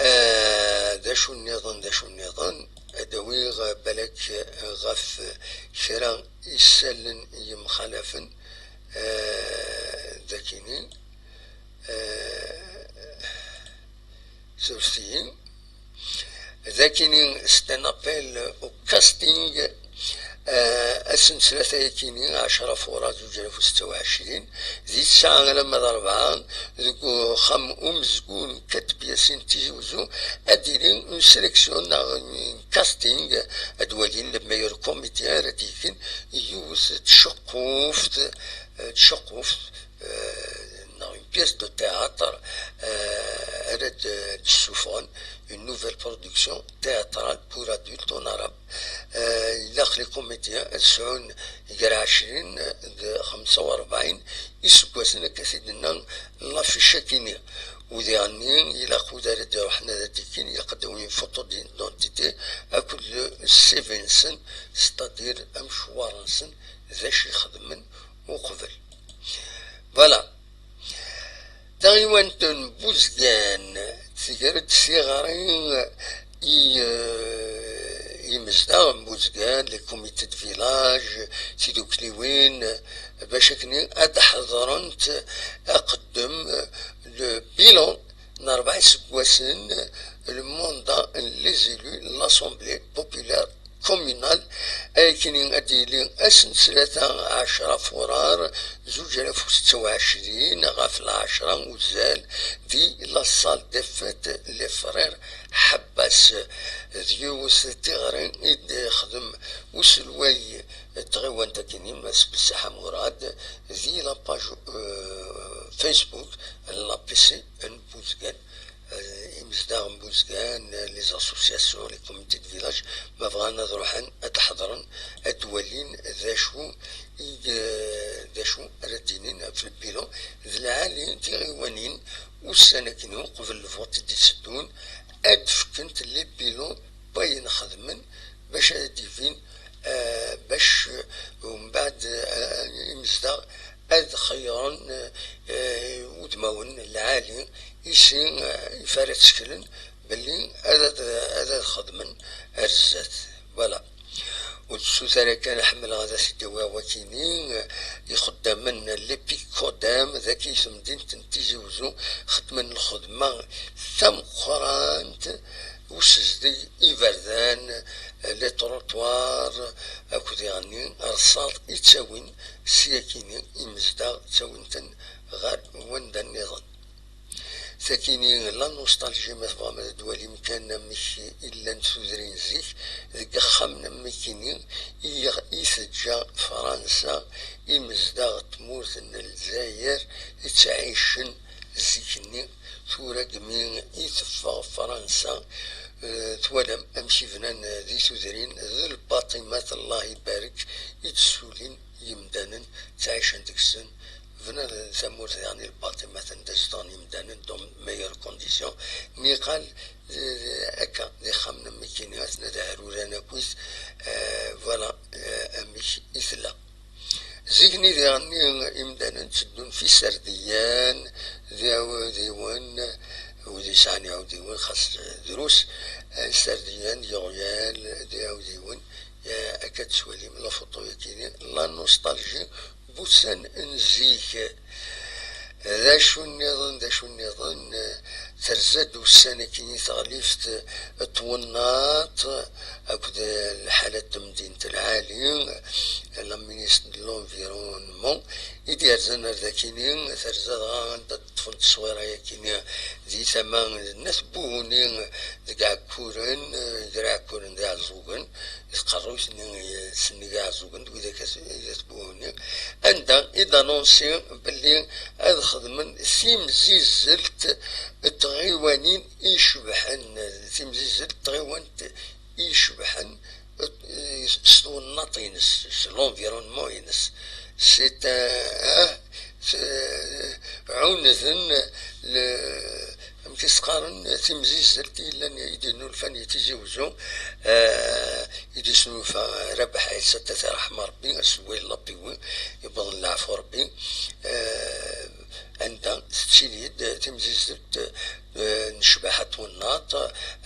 Euh, d acu nniḍen, d acu nniḍen, ad awiɣ, euh, balak, euh, ɣef, euh, kra isallen yemxalafen, euh, dakini, euh, surfet-iyi. Dakini, c'est un appel au casting, euh, ass n ttlata-yakini, ɛecra fuṛa zuǧ alaf u setta u ɛecrin, di tesɛa alamma d rebɛa, deg uxxam umezgun Kateb Yasin Tizi Wezzu, ad d-tili une sélection neɣ une casting, ad walin le meilleur comédien ara d-yefken yiwet n tceqquft, euh, tceqquft, euh, neɣ une pièce de théâtre, euh, ara d-, d-ssufɣen une nouvelle production théâtrale pour adultes en arabe. Euh, ilaq les comédiens ad sɛun gar ɛecrin d xemsa u rebɛin iseggasen, akka i d-tenna l'affiche-agi-ni. U diɣenni, ilaq wid ara d-iruḥen ad d-ikin, ilaq ad d-awin photo d'identité akked le C V-nsen, c'est-à-dire amecwar-nsen, d acu i xedmen uqbel. Voilà. Taɣiwant n Buzgan, Tger-d tiɣri i, eh, imezdaɣ n Buzgan, les comités de village, tidukliwin, bac akken ad ḥeḍrent aqeddem, le bilan n rebɛa iseggasen, le mandat n les élus de l'Assemblée populaire communale, akken ad d-yili ass n ttlata ɛecra furar zuǧ alaf u setta u ɛecrin ɣef lɛecra uzal di la salle des fêtes les frères Ḥabbas. D yiwet n tiɣri i d-ixdem uselway n tɣiwant akkenni, Mass Belsaḥa Murad, di la page, euh, Facebook n l'A P C n Buzgan. Euh, imezdaɣ n Buzgan, euh, les associations, les comités de village, ma bɣan ad ruḥen, ad d-ḥeḍren, ad d-walin d acu i, euh, d acu ara d-inin ɣef le bilan d lɛali n tiɣiwanin ussan akkenni uqbel lvot i d-itteddun, ad d-fkent les bilans n wayen xedmen bac ad d-ibin, euh, bac, euh, umbeɛd, euh, imezdaɣ ad xeyyren, eh, udmawen lɛali i si, eh, ifa ara tteklen belli ad, ad, ad xedmen ar zdat. Voilà. Ur d-ssuter ara kan, ḥemmleɣ ad as-d-awiɣ wakini, eh, ixeddamen n l'EPIC CODEM dagi i temdint n Tizi Uzzu xeddmen lxedma tameqqrant, usezdeg iberdan, les trottoirs, akked iɣenni rṣaḍ i ttawin syakini imezdaɣ, ttawin-ten ɣer wanda nniḍen. Takini la nostalgie, ma tebɣam ad d-twalim kan amek i llant tudrin zik deg axxam n ammik-ini i, i teǧǧa Fransa imezdaɣ n tmurt n Lezzayer ttɛicen zik-nni. Tura deg mi i teffeɣ Fransa, eh, twalam amek i bnan di tudrin, d lbaṭimat, Allah ibarek, i d-ssulin yimdanen, ttɛicen deg-sen, bnan tamurt, yeɛni lbaṭimat anda zedɣen yimdanen dans de meilleures conditions. Niqal, eh, akka, d ixxamen am wikini, aten ad ɛruran akkit, eh, voilà, eh, amek i tella. Zik-nni diɣenni imdanen tteddun f iserdiyen d iɛudiwen, wid yesɛan iɛudiwen xas drus, eh, iserdiyen d iɣyal d iɛudiwen, eh, akka d-tettwalim la photo-yagi, la nostalgie n wussan n zik. D acu nniḍen, d acu nniḍen, eh, terza-d ussan-agi teɣlift n twennaḍt akked lḥala n temdint lɛali, la ministre de l'environnement, i d-yerzan ar dakini, terza dɣa anda ṭṭfen tteswira-yakini di tama n At Buhuni deg Ɛekkuren, eh, gar Ɛekkuren d Iɛeẓẓugen, di tqerruyt-nni, eh, sennig Iɛeẓẓugen, d widak At, At Buhuni, anda i d-anonsi belli ad xedmen timzizzelt n tɣiwanin icebḥen, timzizzelt n tɣiwant icebḥen, eh, s twennaḍt-ines, s l'environnement-ines. C'est un, ah, s-, ɛunden le, amek i s-qqaren, timzizzelt i yellan, i d-yennulfan i Tizi Uzzu, eh, i d-yesnulfa Rabaḥ Ɛisa, ad t-iṛḥem Ṛebbi, aselway n Lapiwi, yewweḍen leɛfu Ṛebbi, eh, anda tettili-d timzizzelt, eh, n ccbaḥa n twennaḍt,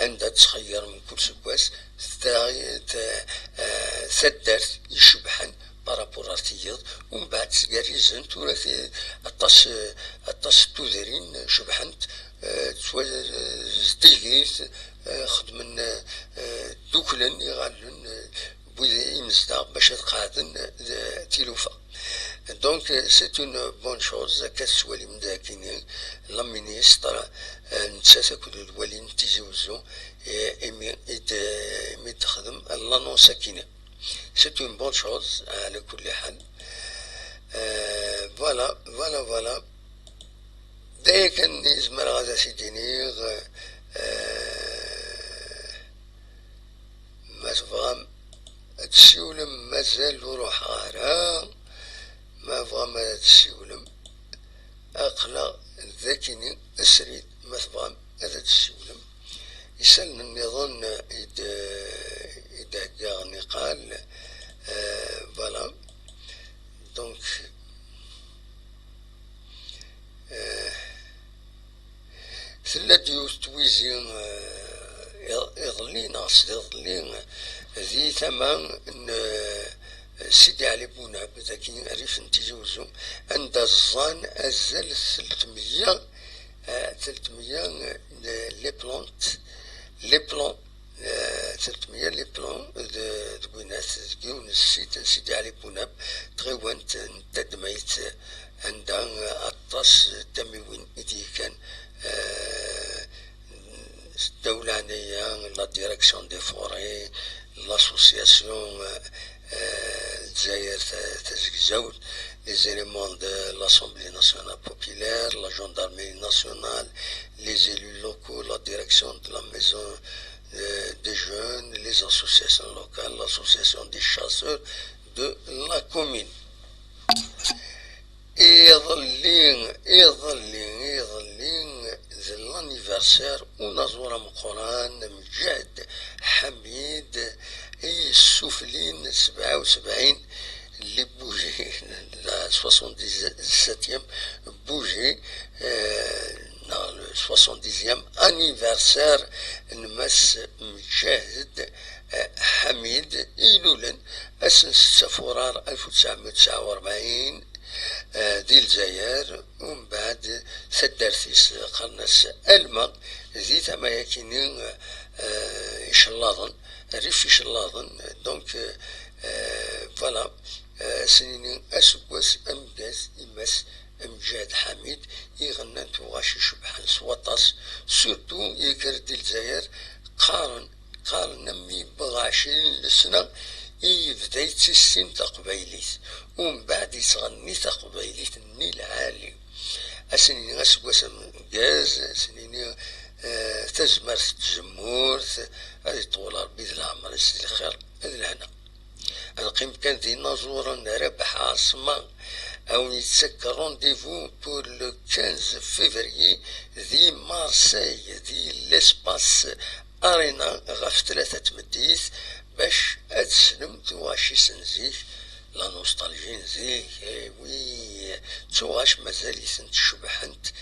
anda ttxeyyiṛ mkul seggas, ta-, ta-, eh, taddart icebḥen par rapport ar tiyiḍ, umbeɛd ttgerrizen tura ti-, aṭas, eh, aṭas n tudrin cebḥent, eh, ttwa-, eh, zeddigit, eh, xedmen, eh, dduklen iɣallen, eh, wid imezdaɣ bac ad qeɛden d tilufa. Donc, c'est une bonne chose, akka tettwalim dagini, la ministre, eh, nettat akked lwali n Tizi Uzzu, eh, imi i d-, imi d-texdem l'annonce akini. C'est une bonne chose, ɛla kulli ḥal. Eh, voilà, voilà, voilà. D aya kan i zemreɣ ad as-id-iniɣ, eh, Ma tebɣam ad tessiwlem, mazal ur ruḥeɣ ara. Ma tebɣam ad tessiwlem, aql-aɣ dakini srid. Ma tebɣam ad tessiwlem, isallen nniḍen i d-, i d-heggaɣ niqal, eh, voilà. Donc, eh, tella-d yiwet n Zi, eh, iḍ-, iḍelli neɣ sdiḍelli, eh, di tama n, eh, Sidi Ɛli Bunab, dagi rrif n Tizi Uzzu, anda ẓẓan azal telt meyya, eh, telt meyya n les plantes, les plants, eh, telt meyya les plants de, de Winat, deg yiwen n site n Sidi Ɛli Bunab, tɣiwant n Tadmayt, anda aṭas n tamiwin i d-yekkan, eh, Dawla Ɛnaya, la direction des forêts, l'association, euh, euh, Dzayer Ta-, Tazegzawt, les éléments de l'Assemblée nationale populaire, la gendarmerie nationale, les élus locaux, la direction de la maison, euh, des jeunes, les associations locales, l'association des chasseurs de la commune. Iḍelli, iḍelli, iḍelli, d l'anniversaire unaẓur ameqqran Mǧahed Ḥamid, i yessuflin sebɛa u sebɛin les bougies, la soixante-dix-septième bougie, euh, neɣ le soixante-dixième anniversaire n Mass Mǧahed, eh, Ḥamid, i ilulen ass n setta furar alef u tesɛemya u tesɛa u rebɛin, eh, di Lezzayer, umbeɛd taddart-is qqaren-as Alma, di tama-yakini, eh, icellaḍen, rrif icellaḍen, donc, eh, voilà, eh, ad s-nini aseggas ameggaz i Mass Mǧahed Ḥamid, i iɣennan tuɣac icebḥen s waṭas, surtout yekker-d di Lezzayer, qqaren qqaren am yebbeɣ ɛecrin n lesna i yebda yettissin taqbaylit, umbeɛd yettɣenni taqbaylit-nni lɛali. Ad s-nini aseggas ameggaz, ad s-nini, eh, tazmert n tzemmurt, ad iṭwel Rebbi d leɛmer-is di lxir d lehna. Ad neqqim kan d inaẓuren, Rabeḥ Ɛaṣma, a wen-yettak rendez-vous pour le quinze février di Marseille, di l'espace Arena ɣef tlata tmeddit, bac ad tessnem tuɣac-is n zik, la nostalgie n zik, eh oui, tuɣac mazal-itent cebḥent,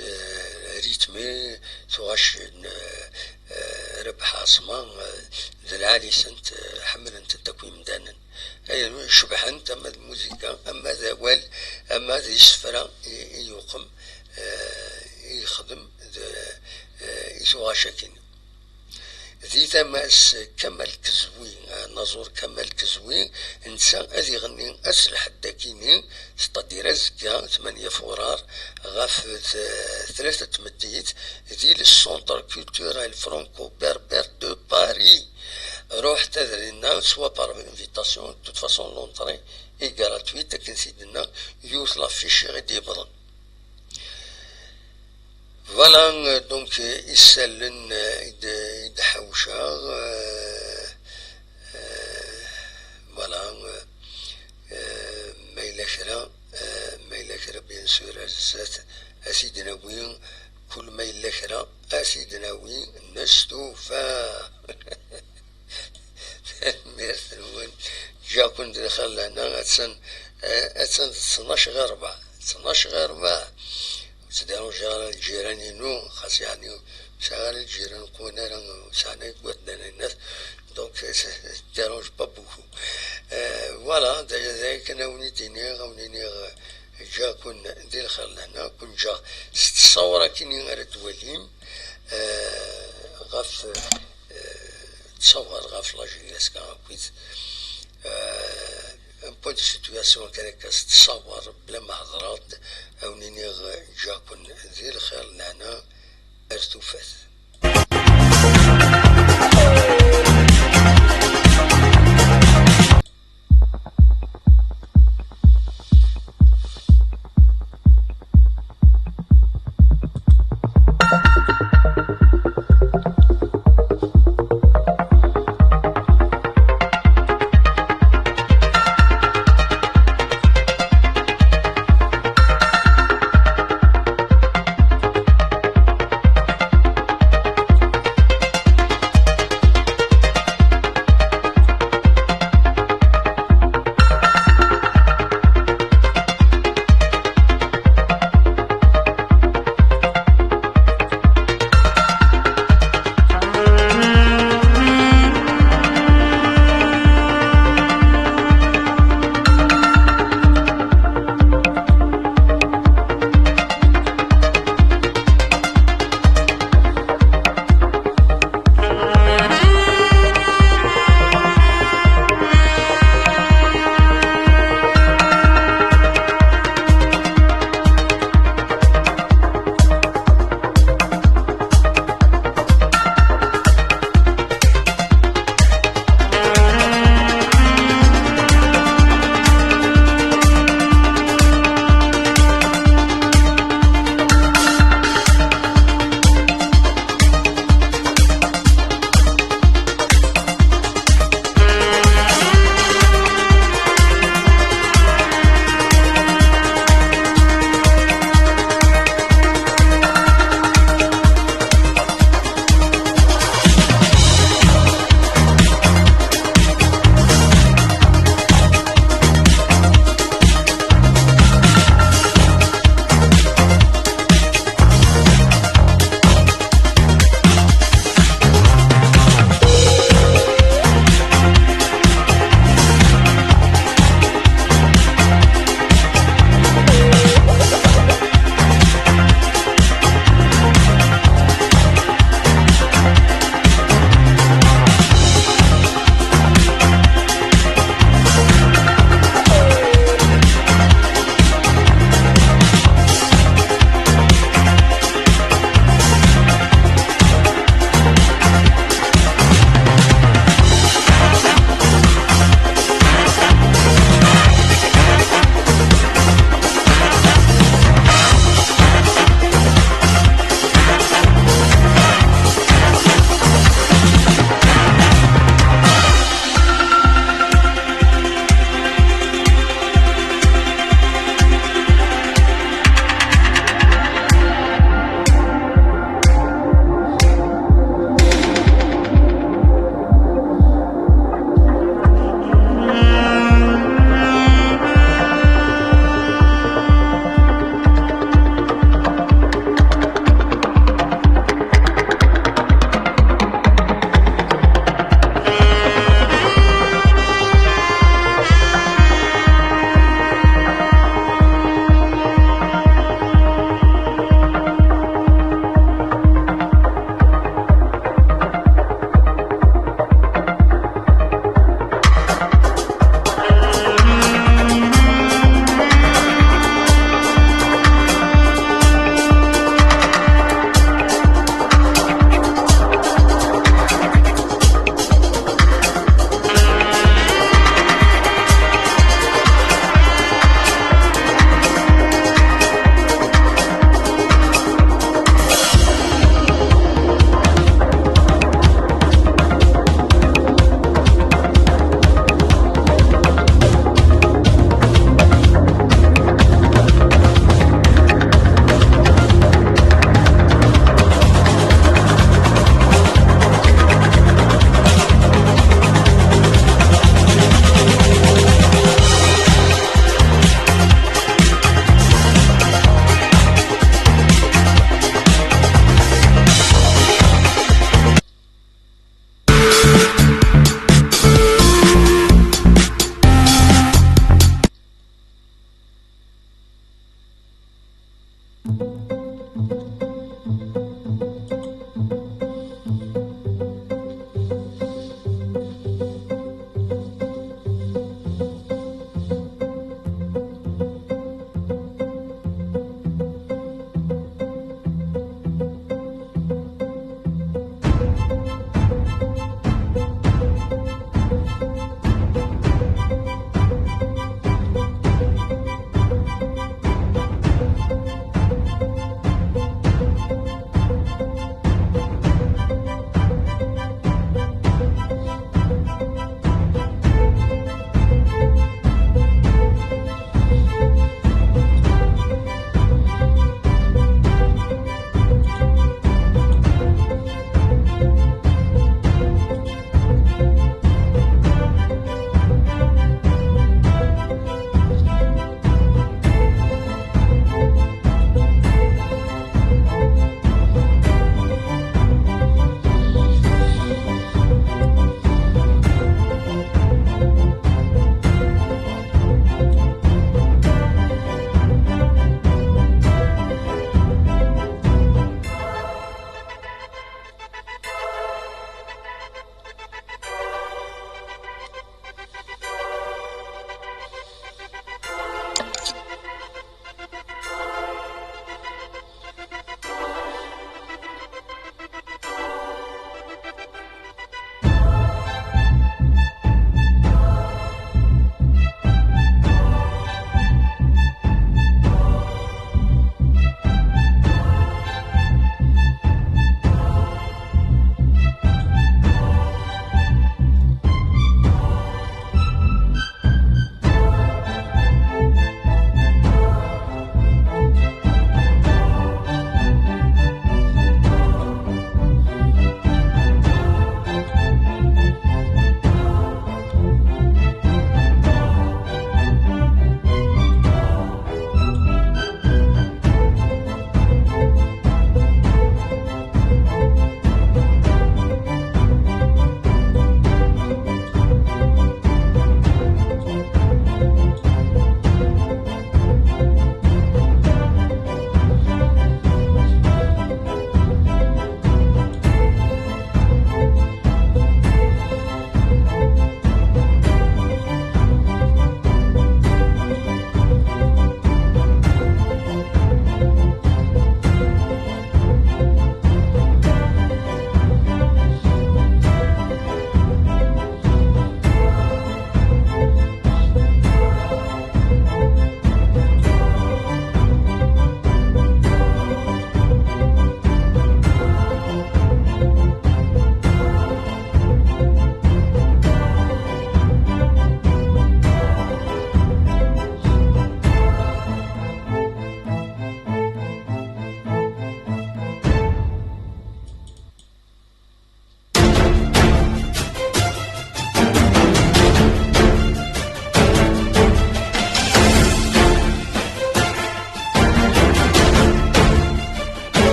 eh, rythmé, tuɣac n, eh, Rabeḥ Ɛaṣma, eh, d lɛali-tent, eh, ḥemmlen-tent akk yimdanen. Ay, cebḥent, ama d muzika, ama d awal, ama d isefra i, i yuqem, eh, i yexdem d, eh, i tuɣac akkin. Di tama-s Kamal Kezwi, anaẓur Kamal Kezwi, netta ad iɣenni ass lḥedd akkin-nni, c'est-à-dire azekka, tmanya furar, ɣef t-, tlata tmeddit, di le Centre Culturel Franco-Berbère de Paris. Ruḥet ad dinna, soit par invitation, de toute façon, l'entrée est gratuite, akken s-i d-tenna yiwet l'affiche i ɣ-d-yewwḍen. Voilà, euh, donc, euh, isallen, euh, i d-, i d-ḥawceɣ, euh, euh, voilà, euh, euh, ma yella kra, euh, ma yella kra, bien sûr, ar zdat, ad t-id-nawi, kul ma yella kra, ad t-id-nawi, nestufa. Tanemmirt-nwen. Ǧǧiɣ-ken di lxir lehna, attan, eh, attan d ttnac ɣir rebɛa. Ttnac ɣir rebɛa. Ur ttdiranjiɣ ara lǧiran-inu, xas yeɛni ur sɛiɣ ara lǧiran qwan ara, ur sɛan ara igerdan, ayennat. Donc, ça ne dérange pas beaucoup. Eh, voilà, d aya, d aya kan a wen-id-iniɣ, a wen-iniɣ, eh, ǧǧiɣ-ken di lxir lehna, ken ǧǧiɣ s ttṣawra akkin ara d-twalim, eh, ɣef, eh, ttṣawar ɣef la jeunesse kan akkit, eh, un point de situation kan akka s ttṣawar bla ma hedreɣ-d, a wen-iniɣ, eh, ǧǧiɣ-ken di lxir lehna, ar tufat.